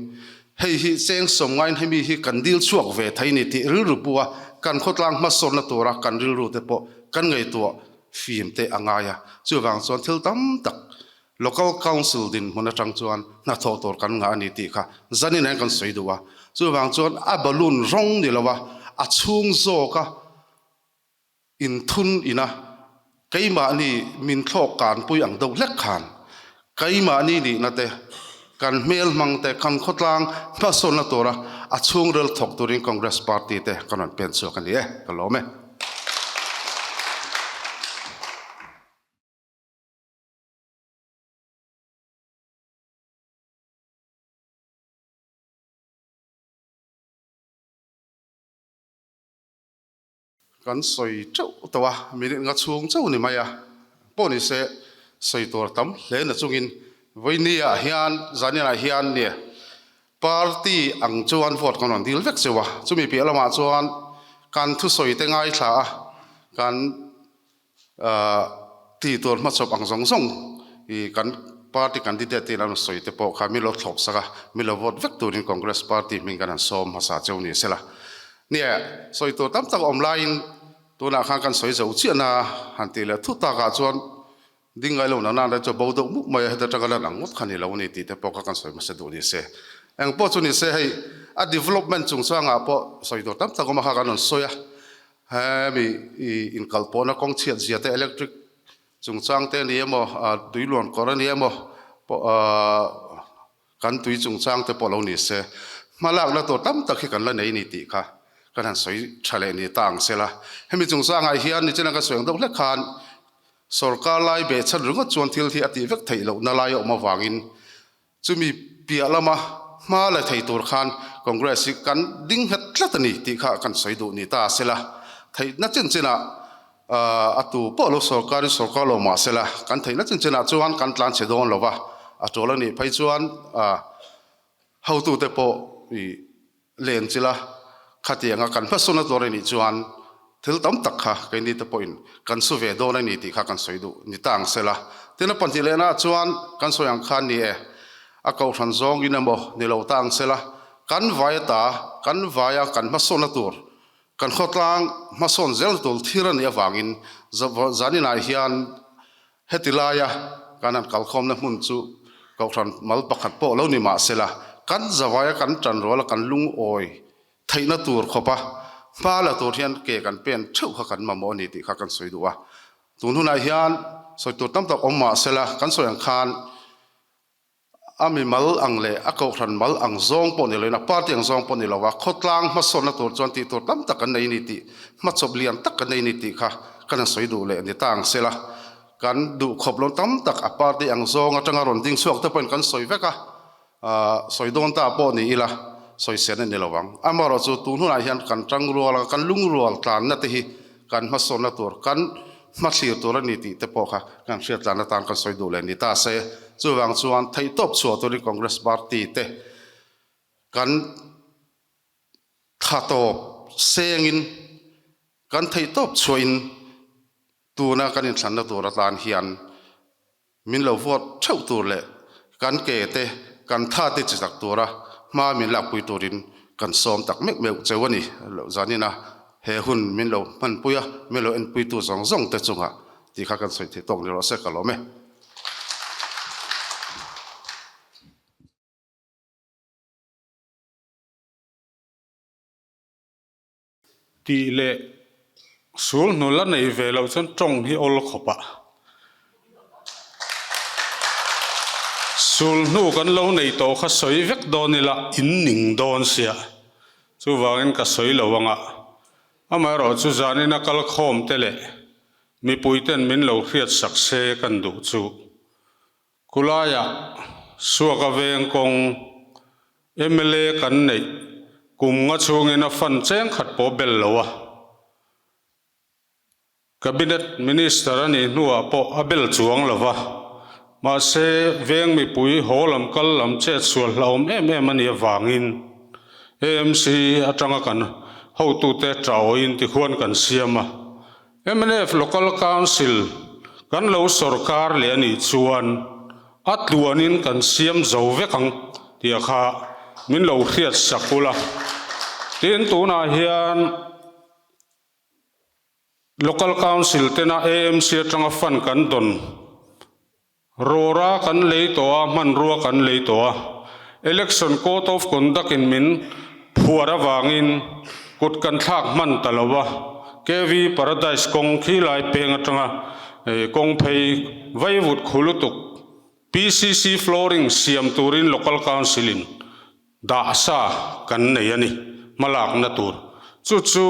hei hi cheng sawm ngaiin hemi hi kan dil chhuak ve thei ni tih rilru pu a kan khawtlang hmasawnna tura kan rilru te pawh kan ngaihtuah fim te a ngai a. Chuvang chuan thil tam tak Local Council dinhmun atang chuan hnathawh tur kan ngah a ni tih kha zanin hian kan sawi duh a. Chuvang chuan a balloon rawng ni lova a chhung zawka inthun ina keimahni min thlawk kanpui ang deuh hlek khan keimahni nihna te, kan hmel hmang te, kan khawtlang hmasawnna tura a chhungrel thawk turin Congress Party te kan rawn pen chhuak a ni e, ka lawm e. Kan sawi teuh tawh a, minute nga chhung chauh ni mai a, pawh ni se sawi tur tam hle na chungin vawinia hian zaninah hian nia party ang chuan vote kan rawn dil vek cheu a, chumi piah lamah chuan kan thusawi te ngaithla a, kan Tih tur hmachhawp ang zawng zawng i kan party candidate te in an rawn sawi te pawh kha mi lo thlawp sak a, mi lo vote vek turin Congress party hming kan han sawm hmasa cheu ni sela. Nia, sawi tur tam tak a awm laiin tunah khan kan sawi zo chiah na han tih leh thu takah chuan ding ngai lo nana chu bo deuh mup mai a, heta tanga lan ang ngawt kha ni lo a ni tih te pawh kha kan sawi hmasa duh ni se. Eng pawh chu ni se hei a development chungchangah pawh sawi tur tam tak awm a kha kan rawn sawi a, Hemi i inkalpawhna kawng chhiat zia te, electric chungchang te a ni emaw, tui luan kawr a ni emaw pawh kan tui chungchang te pawh lo ni se, hmalakna tur tam tak hi kan la nei ni tih kha kan han sawi tha leh ni ta ang sela. Hemi chungchangah hian nichina ka sawi ang deuh hlek khan sorkar lai behchhan ringawt chuan thil hi a tih vek theih lohna lai a awm avangin Chumi piah lama hma la thei tur khan Congress hi kan ding nghet tlat a ni tih kha kan sawi duh ni ta sela, theihna chin chinah a tu pawh lo sorkarin sorkar lo mah sela, kan theihna chin chinah chuan kan tlan chhe dawn lo va, a tul a nih phei chuan hotute pawh ih len chila khatianga kan hmasawn a tur a nih chuan thil tam tak kha keini te pawhin kan su ve dawn a ni tih kha kan sawi duh ni ta ang sela. Tin a pahnih lehna ah chuan kan sawi ang khan ni e, a kohhran zawngin emaw ni lo ta ang sela, kan vai ata kan vaia kan hmasawn a tur, kan khawtlang hmasawn zel tur thil a nih avangin zaninah hian Heti laia kan han kalkhawmna hmun chu Kohhran mal pakhat pawh lo ni mah sela, kan zavaia kan tan ruala kan lungawi theihna tur khawpa hma la tur hian ke kan pen theuh kha kan mamawh a ni tih kha kan sawi duh a. Tun hunah hian sawi tur tam tak awm mah sela, kan sawi ang khan A mimal ang leh a kohhran mal ang zawng pawh ni loin, a party ang zawng pawh ni lo a, khawtlang hmasawnna tur chuan tih tur tam tak kan nei ni tih, hmachawp lian tak kan nei ni tih kha kan han sawi duh leh ni ta ang sela. Kan duh khawp lo tam tak a party ang zawng atanga rawn ding chhuak te pawhin kan sawi vek a, sawi dawn ta pawh ni ila sawi sen a ni lo ang. Amaherawhchu tun hunah hian kan tangrual a, kan lungrual tlanna te hi kan hmasawnna tur, kan hmathlir tur a ni tih te pawh kha kan hriat tlan atan kan sawi duh leh ni ta se. Chuvang chuan theihtawp chhuah turin Congress Party te kan tha tawp sengin kan theihtawp chhuahin tuna kan inthlanna tur atan hian Min lo vote theuh tur leh kan ke te kan tha te chi tak tura hma min lakpui turin kan sawm tak meuh meuh cheu a ni. Zanin a he hun min lo hmanpui a, min lo enpuitu zawng zawng te chungah tih kha kan sawi theih tawk ni rawh se ka lawm e. Tih leh sul hnu la nei ve loh chuan tawng hi awl khawp a. Sul hnu kan lo nei tawh kha sawi vek dawn ila in ning dawn sia. Chuvangin ka sawi lo anga. Amaherawh chu zanin a kal khawm te leh mipui ten min lo hriat sak se kan duh chu. Khulaiah Suaka veng kawng mla kan neih kum nga chhungin a fund cheng khat pawh bel lo a, Cabinet Minister a nih hnuah pawh a bel chuang lo va, mahse veng mipui haw lam kal lam chet sual hlauhawm em em a nih avangin AMC atanga kan hotute ṭawiin tikhuan kan siam a. Mnf Local Council kan lo sorkar leh a nih chuan a tluanin kan siam zo vek ang tih a kha min lo hriat sak ula. Tin, tunah hian Local Council tena AMC atanga fund kan dawn Rawra kan lei tawh a, hmanrua kan lei tawh a. Election Code of Conduct in min phuar avangin kut kan thlak hman ta lo a. KV Paradise kawng khi lai peng atanga kawng phei vaivut khu lutuk PCC flooring siam turin Local Council in dah sa kan nei a ni, hmalakna tur. Chu chu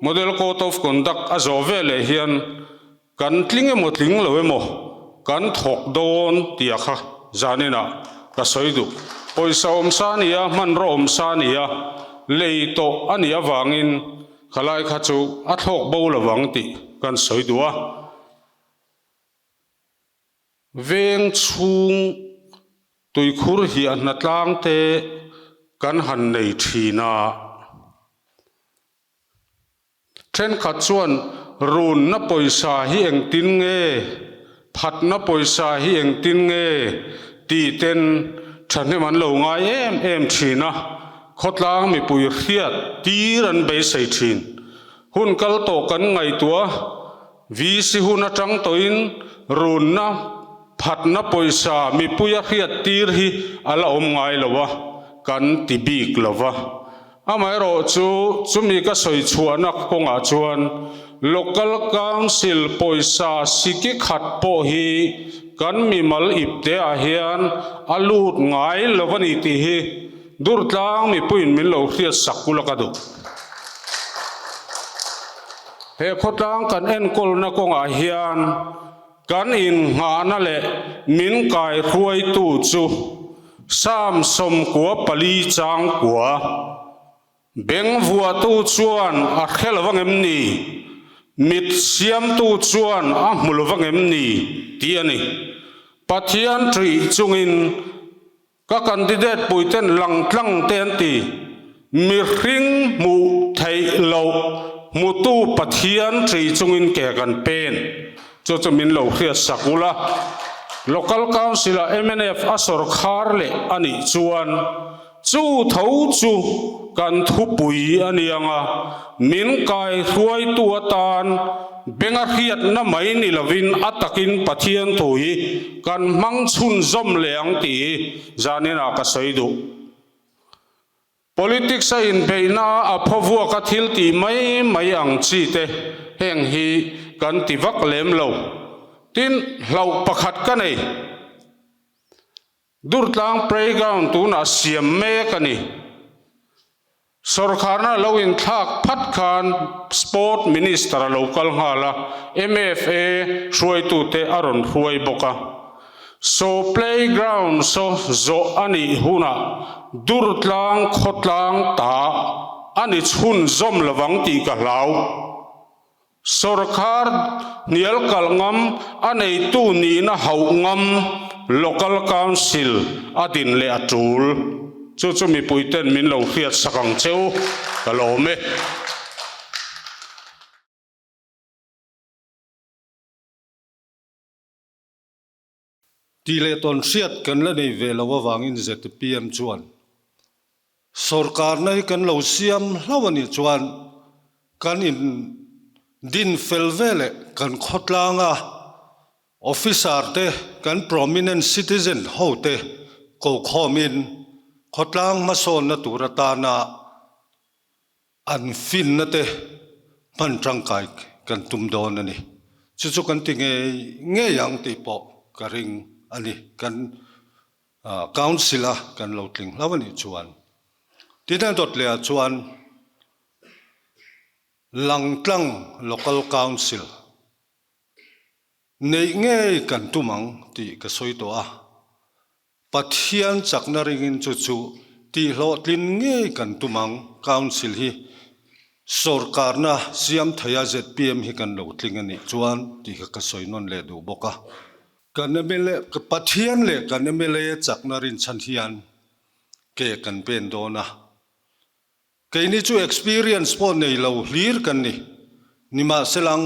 Model Code of Conduct a zawh veleh hian Kan tling emaw tling lo emaw kan thawk dawn tih a kha zaninah ka sawi duh. Pawisa awm sa a ni a, hmanraw awm sa a ni a, lei tawh a nih avangin khalai kha chu a thlawk bo lo vang tih kan sawi duh a. Veng chhung tuikhur hiahna tlang te kan han nei thin a. Thenkhat chuan runna pawisa hi engtin nge, phatna pawisa hi engtin nge tih ten thahnem an lo ngai em em thin a, khawtlang mipui hriat tir an beisei thin. Hun kal tawh kan ngaihtuah a, VC hun atang tawhin runna phatna pawisa mipuia hriat tir hi a la awm ngai lo a, kan ti bik lo va. Amaherawhchu, chumi ka sawi chhuahna kawngah chuan Local Council pawisa siki khat pawh hi kan mimal ipteah hian a lut ngai lo a ni tih hi Durtlang mipuiin min lo hriat sak kula ka duh. He khawtlang kan enkawlna kawngah hian kan innghahna leh min kaihruaitu chu Psalm 94 chang kua beng vuahtu chuan a hre lo vang em ni? Mit siamtu chuan a hmu lo vang em ni? tih a ni. Pathian ṭih chungin Ka candidate puiten langtlang te an ti. Mihring hmuh theih loh hmutu Pathian ṭi chungin ke kan pen. Chu chu min lo hriat sak ula. Local Council ah mnf a sawrkhar leh a nih chuan chu tho chu kan thupui a ni ang a, min kaihruaitu atan Benga hriatna mai ni lovin a takin Pathian thu hi kan hmang chhunzawm leh ang tih hi zaninah ka sawi duh. Politics a inbeihna a phawvuaka thil tih mai mai ang chi te heng hi kan ti vak lem lo. Tin, hlauh pakhat ka nei. Durtlang playground tunah siam mek a ni. Sawrkharna lo inthlak phat khan Sport Minister a lo kal nghal a, MFA hruaitute a rawn hruai bawk a. Saw playground saw zawh a nih hunah Durtlang khawtlang ta a ni chhunzawm lovang tih ka hlau. Sawrkhar hnial kalh ngam, a neitu nihna hauh ngam Local Council a din leh a tul. Chu chu mipuiten min lo hriat sak ang che u, ka lawm e. Tih leh tawn hriat kan la nei ve lo avangin zpm chuan sawrkarna hi kan lo siam hlauh a nih chuan kan in din fel ve leh kan khawtlanga officer te kan prominent citizen ho te kokhawmin khawtlang hmasawnna tur atana An finna te hman tangkai kan tum dawn a ni. Chu chu kan ti ngei ngei ang tih pawh ka ring a ni. Kan Council a kan lo tling hlau a nih chuan. Tin a dawt leh ah chuan Langtlang Local Council neih ngei kan tum ang tih ka sawi tawh a. Pathian chakna ringin chu chu tihhlawhtlin ngei kan tum ang, Council hi sawrkarna siam theia zpm hi kan lo tling a nih chuan tih kha ka sawi nawn leh duh bawk a. Kan mla, Pathian leh kan mla chakna rinchhan hian ke kan pen dawn a, keini chu experience pawh nei lo hlir kan ni, nimahselang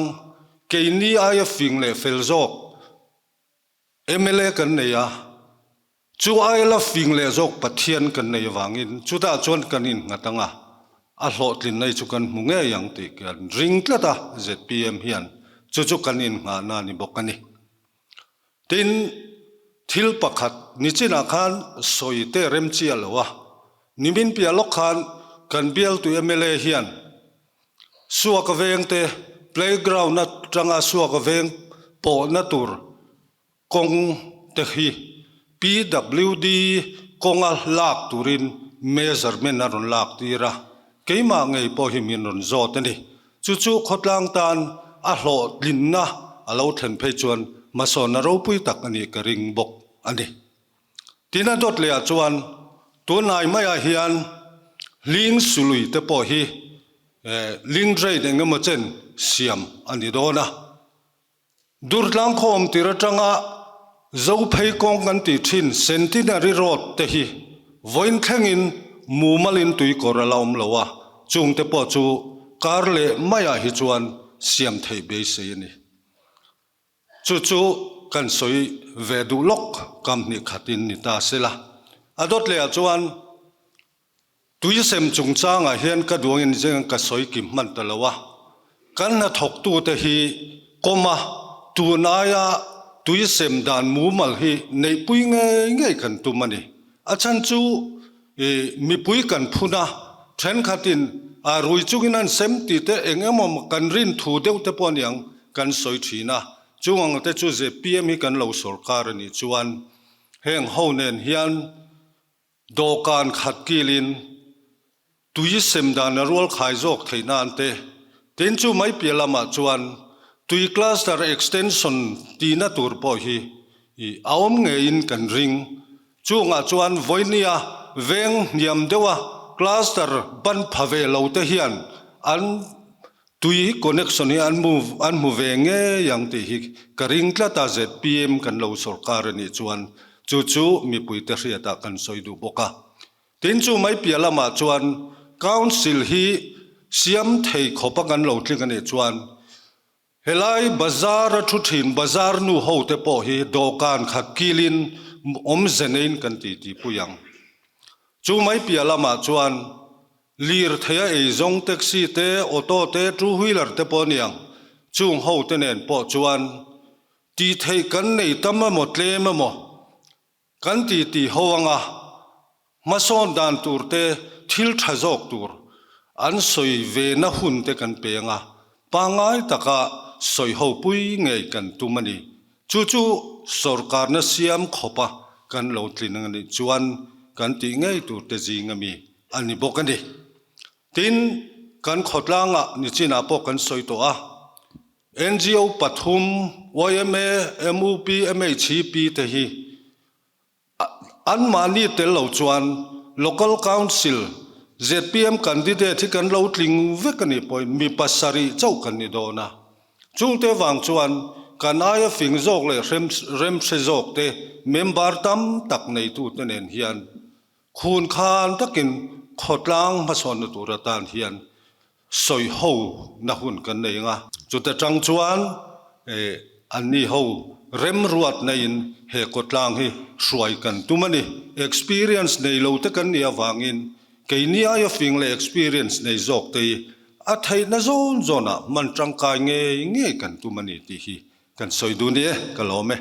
keini aia fing leh fel zawk Mla kan nei a, chu aila fing leh zawk Pathian kan nei avangin chutah chuan kan innghat ang a, a hlawhtlin nei chu kan hmu ngei ang tih kan ring tlat a, zpm hian chu chu kan innghahna a ni bawk a ni. Tin, thil pakhat nichinah khan sawi te rem chiah lo a, nimin piah lawk khan kan bialtu mla hian Suaka vengte playground atanga Suaka veng pawhna tur kawng te hi PWD kawnga lak turin measurement a rawn lak tir a, keimah ngei pawh hi min rawn zawt a ni. Chu chu khawtlang tan a hlawhtlinna a lo thlen phei chuan hmasawnna ropui tak a nih ka ring bawk a ni. Tin a dawt leh ah chuan tunlai maiah hian hling sului te pawh hi ling drain eng emaw chen siam a ni dawn a. Durtlang khaw awm tir atanga Zophei kawng kan tih thin Centenary Road te hi vawiin thlengin mumalin tuikawr a la awm lo a, chung te pawh chu kar leh maiah hi chuan siam theih beisei a ni. Chu chu kan sawi ve duh lawk kam hnih khatin ni ta se la. A dawt lehah chuan tuisem chungchangah hian ka duangin zeng ka sawi kim hman ta lo a. Kan hnathawktute hi kawma tun aia tuisem dan mumal hi neihpui ngei ngei kan tum a ni. A chhan chu mipui kan phun a. Thenkhatin a rui chungin an sem tih te eng emaw kan rin thu deuh te pawh aniang kan sawi thin a. Chung ang te chu zpm hi kan lo sawrkar a nih chuan heng ho nen hian dawhkan khat kilin tui sem dan a rual khai zawk theih nan te tin chu mai piah lamah chuan tui cluster extension tihna tur pawh hi a awm ngeiin kan ring. Chungah chuan vawinia veng hniam deuha cluster ban pha ve lo te hian an Tui connection hi an hmu an hmu ve ngei ang tih hi ka ring tlat a, zpm kan lo sawrkar a nih chuan chu chu mipuite hriatah kan sawi duh bawk a. Tin chu mai piah lamah chuan Council hi siam thei khawpa kan lo tling a nih chuan helai bazar a thu thin bazar nu ho te pawh hi dawhkan khat kilin awmze neiin kan ti ti pui ang. Chu mai piah lamah chuan Lirthei a eizawng taxi te, auto te, two wheeler te pawh aniang, chung ho te nen pawh chuan tih theih kan nei tam emaw tlem emaw kan ti tih ho anga hmasawn dan tur te thil tha zawk tur an sawi ve na hun te kan pe anga pangngai taka sawi ho pui ngei kan tum a ni. Chu chu sawrkarna siam khawpa kan lo tlin ang anih chuan kan tih ngei tur te zing ami a ni bawk a ni. Tin, kan khawtlangah nichinah pawh kan sawi tawh a, NGO pathum, yma, mup, MHEP te hi Anmahni tel lo chuan Local Council zpm candidate hi kan lo tling vek a nih pawhin mi pasarih chauh kan ni dawn a. Chungte vang chuan kan aia fing zawk leh remhre zawk te member tam tak neitute nen hian khun khan takin khawtlang hmasawnna tur atan hian Sawi ho na hun kan nei anga, chute tang chuan anni ho remruat neiin he kawtlang hi hruai kan tum a ni. Experience nei lo te kan nih avangin keini aia fing leh experience nei zawk te hi a theihna zawn zawnah hman tangkai ngei ngei kan tum a ni tih hi kan sawi dun e, ka lawm e.